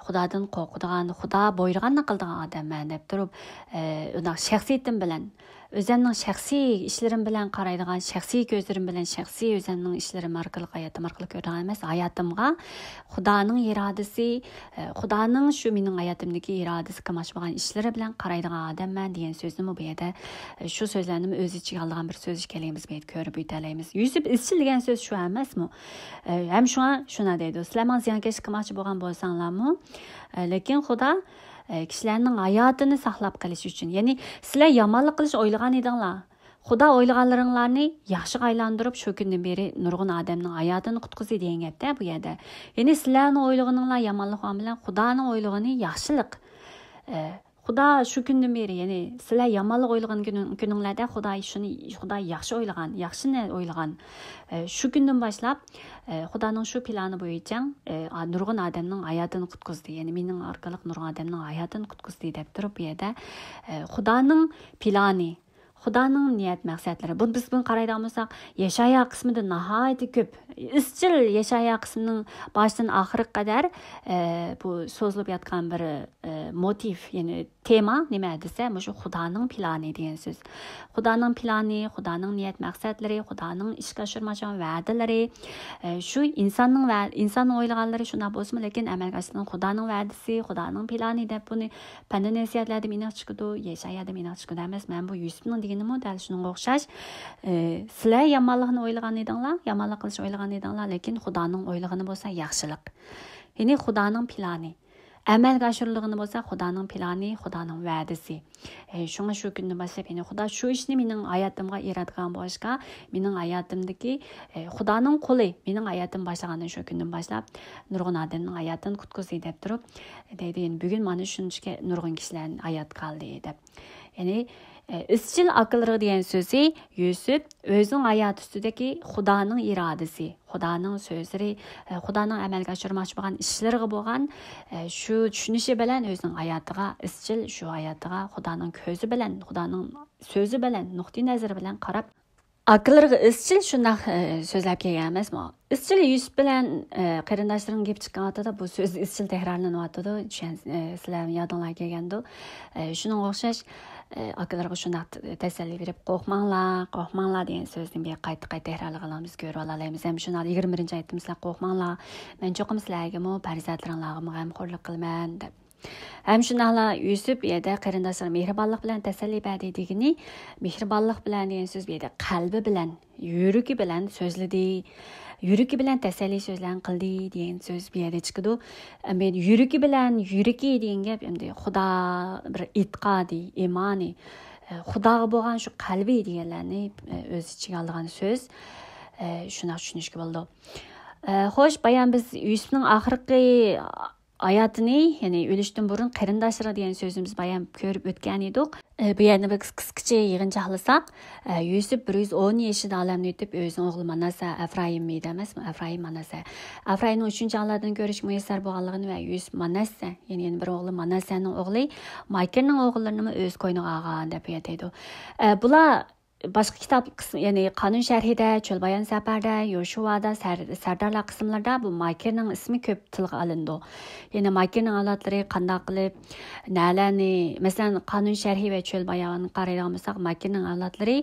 خۇدادىن قورقىدىغان، خۇدا بۇيرۇغاننى قىلىدىغان ئادەممەن دەپ تۇرۇپ، ئە، ئۇنداق شەخسىيىتىم بىلەن، ئۆزۈمنىڭ شەخسىي ئىشلىرىم بىلەن قارايدىغان، شەخسىي كۆزلىرىم بىلەن شەخسىي ئۆزۈمنىڭ ئىشلىرىم ئارقىلىق، ھاياتىم ئارقىلىق كۆرىدىغان ئەمەس، ھاياتىمغا خۇدانىڭ ئىرادىسى، ئە، خۇدانىڭ شۇ مېنىڭ ھاياتىمدىكى ئىرادىسىگە ماس بولغان ئىشلىرى بىلەن قارايدىغان ئادەممەن دېگەن سۆزنىمۇ بۇ يەردە، ئە، شۇ سۆزلەرنىمۇ ئۆز ئىچىگە ئالىدىغان بىر سۆز ئىكەنلىكىمىزنى بۇ يەردە كۆرۈپ ئۆتەلەيمىز. يۈسۈپ ئىزچىل دېگەن سۆز شۇ ئەمەسمۇ؟ ئە، ھەم شۇڭا شۇنداق دەيدۇ، سىلەر ماڭا زىيانكەشلىك قىلماقچى بولغان بولساڭلارمۇ، ئە، لېكىن خۇدا، ئە، كىشىلەرنىڭ ھاياتىنى ساقلاپ قېلىش ئۈچۈن، يەنى سىلەر يامانلىق قىلىش ئويلىغان ئىدىڭلار. خۇدا ئويلىغانلىرىڭلارنى ياخشىغا ئايلاندۇرۇپ، شۇ كۈندىن بېرى نۇرغۇن ئادەمنىڭ ھاياتىنى قۇتقۇزدى دېگەن گەپتە بۇ يەردە. يەنى سىلەرنىڭ ئويلىغىنىڭلار يامانلىق بولغان بىلەن خۇدانىڭ ئويلىغىنى ياخشىلىق. ئە، خۇدا شۇ كۈندىن بېرى، يەنى سىلەر يامانلىق ئويلىغان كۈنۈڭ-، كۈنۈڭلەردە خۇدا شۇنى، خۇدا ياخشى ئويلىغان، ياخشىنى ئويلىغان. ئە، شۇ كۈندىن باشلاپ، ئە، خۇدانىڭ شۇ پىلانى بويىچە، ئە، نۇرغۇن ئادەمنىڭ ھاياتىنى قۇتقۇزدى. يەنى مېنىڭ ئارقىلىق نۇرغۇن ئادەمنىڭ ھاياتىنى قۇتقۇزدى دەپ تۇرۇپ بۇ يەردە، ئە، خۇدانىڭ پىلانى، خۇدانىڭ نىيەت مەقسەتلىرى. بۇنى بىز بۈگۈن قارايدىغان بولساق، يەشايا قىسمىدا ناھايىتى كۆپ، ئىزچىل يەشايا قىسمىنىڭ باشتىن ئاخىرىغا قەدەر، ئە، بۇ سوزۇلۇپ ياتقان بىر، ئە، موتىف، يەنى تېما نېمە دېسە، مۇشۇ خۇدانىڭ پىلانى دېگەن سۆز. خۇدانىڭ پىلانى، خۇدانىڭ نىيەت مەقسەتلىرى، خۇدانىڭ ئىشقا ئاشۇرماقچى بولغان ۋەدىلىرى، ئە، شۇ ئىنساننىڭ ۋە-، ئىنساننىڭ ئويلىغانلىرى شۇنداق بولسىمۇ، لېكىن ئەمەلگە ئاشىدىغان خۇدانىڭ ۋەدىسى، خۇدانىڭ پىلانى دەپ بۇنى پەندە نەسىھەتلەردىمۇ ئېنىق چىقىدۇ، يەشايادىمۇ ئېنىق چىقىدۇ ئەمەس. مەن بۇ يۈسۈپنىڭ دېگىنىمۇ دەل شۇنىڭغا ئوخشاش. ئى، سىلەر يامانلىقنى ئويلىغان ئىدىڭلار، يامانلىق قىلىشنى ئويلىغان ئىدىڭلار، لېكىن خۇدانىڭ ئويلىغىنى بولسا ياخشىلىق. يەنى خۇدانىڭ پىلانى. ئەمەلگە ئاشۇرۇلىدىغىنى بولسا خۇدانىڭ پىلانى، خۇدانىڭ ۋەدىسى. ئى، شۇڭا شۇ كۈندىن باشلاپ، يەنى خۇدا شۇ ئىشنى مېنىڭ ھاياتىمغا ئېرىدىغان بولغاچقا، مېنىڭ ھاياتىمدىكى، ئى، خۇدانىڭ قولى مېنىڭ ھاياتىمنى باشلىغاندىن شۇ كۈندىن باشلاپ نۇرغۇن ئادەمنىڭ ھاياتىنى قۇتقۇزدى دەپ تۇرۇپ، دەيدۇ، يەنى بۈگۈن مانا شۇنچىكى نۇرغۇن كىشىلەر ھايات قالدى دەپ. يەنى، ئە، ئىزچىل ئاكىلىرىغا دېگەن سۆزى يۈسۈپ ئۆزىنىڭ ھاياتى ئۈستىدىكى خۇدانىڭ ئىرادىسى، خۇدانىڭ سۆزلىرى، ئە، خۇدانىڭ ئەمەلگە ئاشۇرماقچى بولغان ئىشلىرىغا بولغان، ئە، شۇ چۈشىنىشى بىلەن ئۆزىنىڭ ھاياتىغا ئىزچىل شۇ ھاياتىغا خۇدانىڭ كۆزى بىلەن، خۇدانىڭ سۆزى بىلەن، نۇقتىئى نەزىرى بىلەن قاراپ، ئاكىلىرىغا ئىزچىل شۇنداق، ئە، سۆزلەپ كەلگەن ئەمەسمۇ؟ ئىزچىل يۈسۈپ بىلەن، ئە، قېرىنداشلىرىنىڭ گېپى چىققان ۋاقتىدا بۇ سۆز ئىزچىل تەكرارلىنىۋاتىدۇ. چۈشەن-، ئە، سىلەرنىڭ يادىڭلارغا كەلگەندۇ. ئە، شۇنىڭغا ئوخشاش، ئە، ئاكىلىرىغا شۇنداق ت-، تەسەللى بېرىپ، «قورقماڭلار، قورقماڭلار» دېگەن سۆزنى بىر قايتا-قايتا تەكرارلىغانلىرىمىزنى كۆرۈۋالالايمىز. ھەم شۇنداق يىگىرمە بىرىنچى ئايەتتە مۇشۇلار، «قورقماڭلار، مەن چوقۇم سىلەرگىمۇ، پەرزەنتلىرىڭلارغىمۇ غەمخورلۇق قىلىمەن» دەپ. ھەم شۇنداقلا يۈسۈپ بۇ يەردە قېرىنداشلىرىغا مېھرىبانلىق بىلەن تەسەللى بەردى دېگىنى، مېھرىبانلىق بىلەن دېگەن سۆز بۇ يەردە قەلبى بىلەن، يۈرىكى بىلەن سۆزلىدى، يۈرىكى بىلەن تەسەللى سۆزلەرنى قىلدى دېگەن سۆز بۇ يەردە چىقىدۇ. ئەمدى يۈرىكى بىلەن، يۈرىكى دېگەن گەپ ئەمدى خۇدا بىر ئېتىقادى، ئىمانى، ئە، خۇداغا بولغان شۇ قەلبى دېگەنلەرنى، ئە، ئۆز ئىچىگە ئالىدىغان سۆز. ئە، شۇنداق چۈشىنىشكە بولىدۇ. ئە، خوش، بايان بىز يۈسۈپنىڭ ئاخىرقى ھاياتىنى، يەنى ئۆلۈشتىن بۇرۇن قېرىنداشلىرى دېگەن سۆزنى بىز بايان كۆرۈپ ئۆتكەن ئىدۇق. ئە، بۇ يەرنى بىر قىسقىچە يىغىنچاقلىساق، ئە، يۈسۈپ بىر يۈز ئون يېشىدا ئالەمدىن ئۆتۈپ، ئۆزىنىڭ ئوغلى ماناسسە، ئەفرايىم ئىدى ئەمەسمۇ؟ ئەفرايىم، ماناسسە. ئەفرايىمنىڭ ئۈچىنچى ئەۋلادىنى كۆرۈشكە مۇيەسسەر بولغانلىقىنى ۋە يۈسۈپ ماناسسە، يەنى يەنە بىر ئوغلى ماناسسەنىڭ ئوغلى ماكىرنىڭ ئوغۇللىرىنىمۇ ئۆز قوينىغا ئالغان دەپ ئېيتىدۇ. ئە، بۇلار باشقا كىتاب قىسمى، يەنى قانۇن شەرھىدە، چۆل بايان سەپەردە، يوشۇۋادا، سەر-، سەردارلار قىسىملىرىدا بۇ ماكىرنىڭ ئىسمى كۆپ تىلغا ئالىنىدۇ. يەنى ماكىرنىڭ ئەۋلادلىرى قانداق قىلىپ، نەلەرنى، مەسىلەن، قانۇن شەرھى ۋە چۆل بايانغا قارايدىغان بولساق، ماكىرنىڭ ئەۋلادلىرى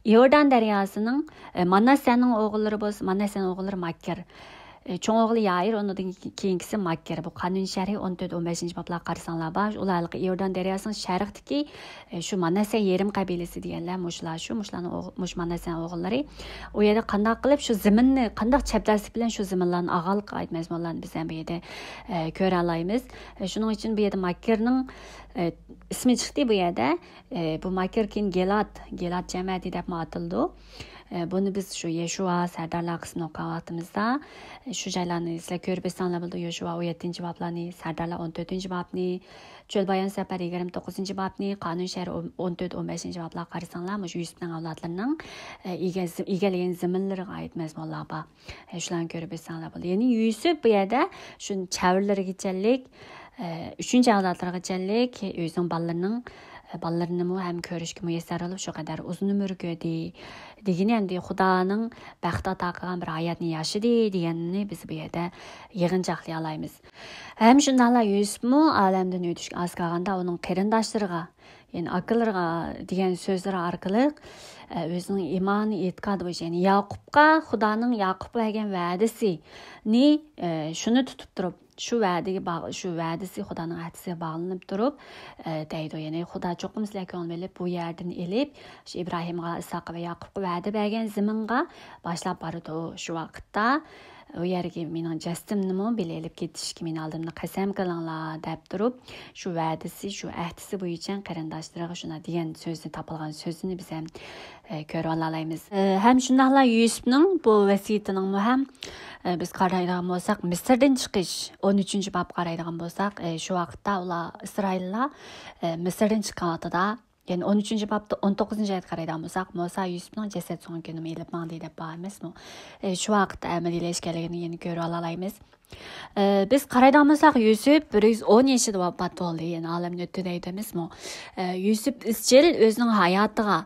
ئىئوردان دەرياسىنىڭ، ئە، ماناسسەنىڭ ئوغۇللىرى بولسا، ماناسسەنىڭ ئوغۇللىرى ماكىر. ئە، چوڭ ئوغلى يائىر، ئۇنىڭدىن كېيىنكىسى ماكىر. بۇ قانۇن شەرھى ئون تۆت، ئون بەشىنچى بابلارغا قارىساڭلار بار. ئۇلار ھېلىقى ئىئوردان دەرياسىنىڭ شەرقتىكى، ئە، شۇ ماناسسە يېرىم قەبىلىسى دېگەنلەر مۇشۇلار، شۇ، مۇشۇلارنىڭ ئوغ-، مۇشۇ ماناسسەنىڭ ئوغۇللىرى. ئۇ يەردە قانداق قىلىپ شۇ زېمىننى، قانداق چەبدەسلىك بىلەن شۇ زېمىنلارنى ئاغالىق قىلىپ مەزمۇنلارنى بىز ھەم بۇ يەردە، ئە، كۆرەلەيمىز. ئە، شۇنىڭ ئۈچۈن بۇ يەردە ماكىرنىڭ، ئە، ئىسمى چىقتى بۇ يەردە. ئە، بۇ ماكىر كېيىن گىلئاد، گىلئاد جەمەتى دەپمۇ ئاتىلىدۇ. ئە، بۇنى بىز شۇ يەشۇا سەردارلار قىسمىنى ئوقۇغان ۋاقتىمىزدا، ئە، شۇ جايلارنى سىلەر كۆرۈپ بېسەڭلار بولىدۇ. يەشۇا ئون يەتتىنچى بابلارنى، سەردارلار ئون تۆتىنچى بابنى، چۆل بايان سەپەر يىگىرمە توققۇزىنچى بابنى، قانۇن شەرى ئون تۆت، ئون بەشىنچى بابلارغا قارىساڭلار، مۇشۇ يۈسۈپنىڭ ئەۋلادلىرىنىڭ، ئە، ئىگە-، ئىگىلىگەن زېمىنلىرىغا ئائىت مەزمۇنلار بار. ئە، شۇلارنى كۆرۈپ بېسەڭلار بولىدۇ. يەنى يۈسۈپ بۇ يەردە شۇ چەۋرىلىرىگىچەلىك، ئە، ئۈچىنچى ئەۋلادلىرىغىچەلىك ئۆزىنىڭ بالىلىرىنىڭ، ئە، بالىلىرىنىمۇ ھەم كۆرۈشكە مۇيەسسەر بولۇپ، شۇ قەدەر ئۇزۇن ئۆمۈر كۆردى. دېگىنى ئەمدى خۇدانىڭ بەخت ئاتا قىلغان بىر ھاياتنى ياشىدى دېگەننى بىز بۇ يەردە يىغىنچاقلىيالايمىز. ھەم شۇنداقلا يۈسۈپمۇ ئالەمدىن ئۆتۈشكە ئاز قالغاندا ئۇنىڭ قېرىنداشلىرىغا، يەنى ئاكىلىرىغا دېگەن سۆزلىرى ئارقىلىق، ئە، ئۆزىنىڭ ئىمان، ئېتىقادى بويىچە، يەنى ياقۇپقا خۇدانىڭ ياقۇپقا بەرگەن ۋەدىسىنى، ئە، شۇنى تۇتۇپ تۇرۇپ، شۇ ۋەدىگە باغ-، شۇ ۋەدىسى، خۇدانىڭ ئەھدىسىگە باغلىنىپ تۇرۇپ، ئە، دەيدۇ. يەنى خۇدا چوقۇم سىلەر كۆڭۈل بۆلۈپ، بۇ يەردىن ئېلىپ، شۇ ئىبراھىمغا، ئىسھاققا ۋە ياقۇپقا ۋەدە بەرگەن زېمىنغا باشلاپ بارىدۇ. شۇ ۋاقىتتا ئۇ يەرگە مېنىڭ جەسىتىمنىمۇ بىللە ئېلىپ كېتىشكە مېنىڭ ئالدىمدا قەسەم قىلىڭلار، دەپ تۇرۇپ، شۇ ۋەدىسى، شۇ ئەھدىسى بويىچە قېرىنداشلىرىغا شۇنداق دېگەن سۆزنى، تاپىلغان سۆزىنى بىز ھەم، ئە، كۆرۈۋالالايمىز. ئە، ھەم شۇنداقلا يۈسۈپنىڭ بۇ ۋەسىيىتىنىڭمۇ ھەم، ئە، بىز قارايدىغان بولساق، مىسىردىن چىقىش، ئون ئۈچىنچى باب قارايدىغان بولساق، ئە، شۇ ۋاقىتتا ئۇلار، ئىسرائىللار، ئە، مىسىردىن چىققان ۋاقتىدا، يەنى ئون ئۈچىنچى بابتا ئون توققۇزىنچى ئايەتكە قارايدىغان بولساق، مۇسا يۈسۈپنىڭ جەسەت سۆڭىكىنىمۇ ئېلىپ ماڭدى دەپ بار ئەمەسمۇ؟ ئە، شۇ ۋاقىتتا ئەمەلىيلەشكەنلىكىنى يەنە كۆرۈۋالالايمىز. ئە، بىز قارايدىغان بولساق، يۈسۈپ بىر يۈز ئون يېشىدا ۋاپات بولدى، يەنى ئالەمدىن ئۆتتى دەيدۇ ئەمەسمۇ؟ ئە، يۈسۈپ ئىزچىل ئۆزىنىڭ ھاياتىغا،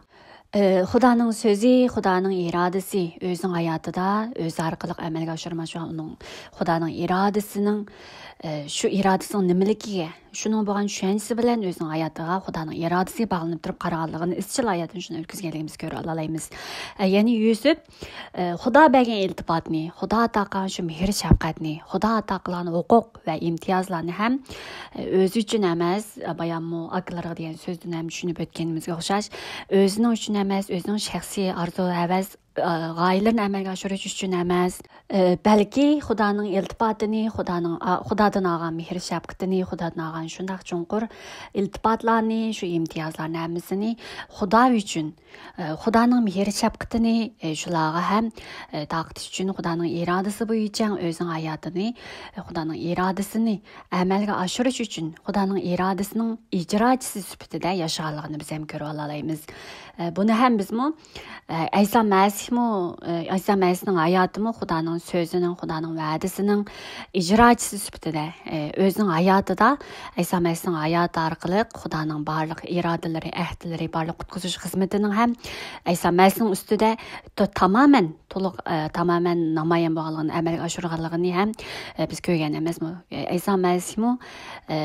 ئە، خۇدانىڭ سۆزى، خۇدانىڭ ئىرادىسى ئۆزىنىڭ ھاياتىدا ئۆزى ئارقىلىق ئەمەلگە ئاشۇرماقچى بولغان ئۇنىڭ خۇدانىڭ ئىرادىسىنىڭ، ئە، شۇ ئىرادىسىنىڭ نېمىلىكىگە، شۇنىڭ بولغان چۈشەنچىسى بىلەن ئۆزىنىڭ ھاياتىغا خۇدانىڭ ئىرادىسىگە باغلىنىپ تۇرۇپ قارىغانلىقىنى ئىزچىل ھاياتىدىن شۇنى ئۆتكۈزگەنلىكىمىزنى كۆرۈپ ئالالايمىز. ئە، يەنى يۈسۈپ، ئە، خۇدا بەرگەن ئىلتىپاتنى، خۇدا ئاتا قىلغان شۇ مېھىر شەپقەتنى، خۇدا ئاتا قىلغان ھوقۇق ۋە ئىمتىيازلارنى ھەم، ئە، ئۆزى ئۈچۈن ئەمەس، ئە، باياممۇ ئاكىلىرىغا دېگەن سۆزدىن ھەم چۈشىنىپ ئۆتكىنىمىزگە ئوخشاش، ئۆزىنىڭ ئۈچۈن ئەمەس، ئۆزىنىڭ شەخسىي ئارزۇ، ھەۋەس، ئە، غايىلىرىنى ئەمەلگە ئاشۇرۇش ئۈچۈن ئەمەس، ئە، بەلكى خۇدانىڭ ئىلتىپاتىنى، خۇدانىڭ، ئا، خۇدادىن ئالغان مېھىر شەپقىتىنى، خۇدادىن ئالغان شۇنداق چوڭقۇر ئىلتىپاتلارنى، شۇ ئىمتىيازلارنى ھەممىسىنى خۇدا ئۈچۈن، ئە، خۇدانىڭ مېھىر شەپقىتىنى، ئە، شۇلارغا ھەم، ئە، تارقىتىش ئۈچۈن خۇدانىڭ ئىرادىسى بويىچە ئۆزىنىڭ ھاياتىنى، ئە، خۇدانىڭ ئىرادىسىنى ئەمەلگە ئاشۇرۇش ئۈچۈن خۇدانىڭ ئىرادىسىنىڭ ئىجراچىسى سۈپىتىدە ياشىغانلىقىنى بىز ھەم كۆرۈۋالالايمىز. ئە، بۇنى ھەم بىزمۇ، ئە، ئەيسا مەسىھمۇ، ئە، ئەيسا مەسىھنىڭ ھاياتىمۇ خۇدانىڭ سۆزىنىڭ، خۇدانىڭ ۋەدىسىنىڭ ئىجراچىسى سۈپىتىدە، ئە، ئۆزىنىڭ ھاياتىدا ئەيسا مەسىھنىڭ ھاياتى ئارقىلىق خۇدانىڭ بارلىق ئىرادىلىرى، ئەھدىلىرى، بارلىق قۇتقۇزۇش خىزمىتىنىڭ ھەم ئەيسا مەسىھنىڭ ئۈستىدە تو-، تامامەن، تولۇق، ئە، تامامەن نامايان بولغانلىقىنى، ئەمەلگە ئاشۇرغانلىقىنى ھەم، ئە، بىز كۆرگەن ئەمەسمۇ؟ ئە، ئەيسا مەسىھمۇ، ئە،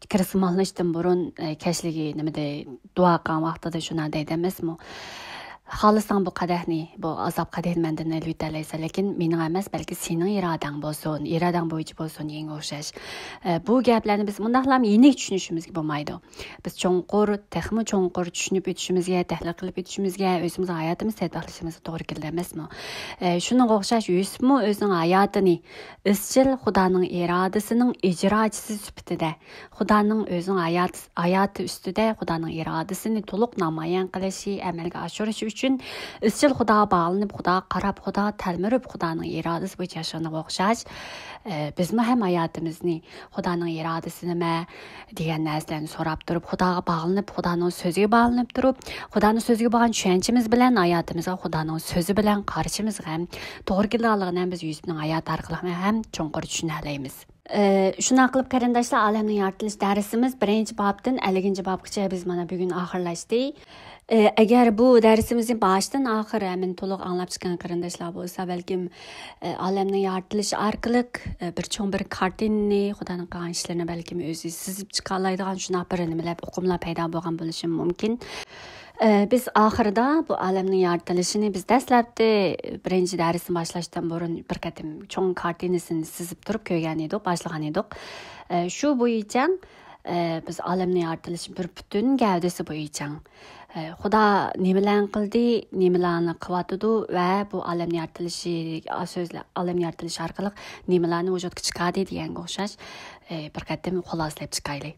كىرىستمانلىشتىن بۇرۇن، ئە، كەچلىكى نېمىدە دۇئا قىلغان ۋاقتىدا شۇنداق دەيدۇ ئەمەسمۇ؟ «خالىساڭ بۇ قەدەھنى، بۇ ئازاب قەدەھنى مەندىن ئېلىۋېتەلەيسەن، لېكىن مېنىڭ ئەمەس، بەلكى سېنىڭ ئىرادەڭ بولسۇن، ئىرادەڭ بويىچە بولسۇن» دېگەنگە ئوخشاش. ئە، بۇ گەپلەرنى بىز مۇنداقلام يېنىك چۈشىنىشىمىزگە بولمايدۇ. بىز چوڭقۇر، تېخىمۇ چوڭقۇر چۈشىنىپ ئۆتۈشىمىزگە، تەھلىل قىلىپ ئۆتۈشىمىزگە، ئۆزىمىزنىڭ ھاياتىمىزدا تەتبىقلىشىمىزغا توغرا كېلىدۇ ئەمەسمۇ؟ ئە، شۇنىڭغا ئوخشاش يۈسۈپمۇ ئۆزىنىڭ ھاياتىنى ئىزچىل خۇدانىڭ ئىرادىسىنىڭ ئىجراچىسى سۈپىتىدە، خۇدانىڭ ئۆزىنىڭ ھايات-، ھاياتى ئۈستىدە خۇدانىڭ ئىرادىسىنى تولۇق نامايان قىلىشى، ئەمەلگە ئاشۇرۇشى ئۈچۈن ئىزچىل خۇداغا باغلىنىپ، خۇداغا قاراپ، خۇداغا تەلمۈرۈپ، خۇدانىڭ ئىرادىسى بويىچە ياشىغىنىغا ئوخشاش، ئە، بىزمۇ ھەم ھاياتىمىزنى خۇدانىڭ ئىرادىسى نېمە دېگەن نەرسىلەرنى سوراپ تۇرۇپ، خۇداغا باغلىنىپ، خۇدانىڭ سۆزىگە باغلىنىپ تۇرۇپ، خۇدانىڭ سۆزىگە بولغان چۈشەنچىمىز بىلەن ھاياتىمىزغا خۇدانىڭ سۆزى بىلەن قارىشىمىزغا ھەم توغرا كېلىدىغانلىقىنى ھەم بىز يۈسۈپنىڭ ھاياتى ئارقىلىق ھەم چوڭقۇر چۈشىنەلەيمىز. ئە، شۇنداق قىلىپ، قېرىنداشلار، ئالەمنىڭ يارىتىلىش دەرسىمىز بىرىنچى بابتىن ئەللىكىنچى بابقىچە بىز مانا بۈگۈن ئاخىرلاشتى. ئە، ئەگەر بۇ دەرسىمىزنى باشتىن ئاخىر ھەممىنى تولۇق ئاڭلاپ چىققان قېرىنداشلار بولسا، بەلكىم، ئە، ئالەمنىڭ يارىتىلىشى ئارقىلىق، ئە، بىر چوڭ بىر كارتىنىنى، خۇدانىڭ قىلغان ئىشلىرىنى بەلكىم ئۆزى سىزىپ چىقالايدىغان شۇنداق بىر نېمىلەر، ئۇقۇملار پەيدا بولغان بولۇشى مۇمكىن. ئە، بىز ئاخىرىدا بۇ ئالەمنىڭ يارىتىلىشىنى بىز دەسلەپتە بىرىنچى دەرسنى باشلاشتىن بۇرۇن بىر قېتىم چوڭ كارتىنىسىنى سىزىپ تۇرۇپ كۆرگەن ئىدۇق، باشلىغان ئىدۇق. ئە، شۇ بويىچە، ئە، بىز ئالەمنىڭ يارىتىلىشى بىر پۈتۈن گەۋدىسى بويىچە، ئە، خۇدا نېمىلەرنى قىلدى، نېمىلەرنى قىلىۋاتىدۇ ۋە بۇ ئالەمنىڭ يارىتىلىشى، سۆزلە-، ئالەمنىڭ يارىتىلىشى ئارقىلىق نېمىلەرنى ۋۇجۇدقا چىقاردى دېگەنگە ئوخشاش، ئە، بىر قېتىم خۇلاسىلەپ چىقايلى.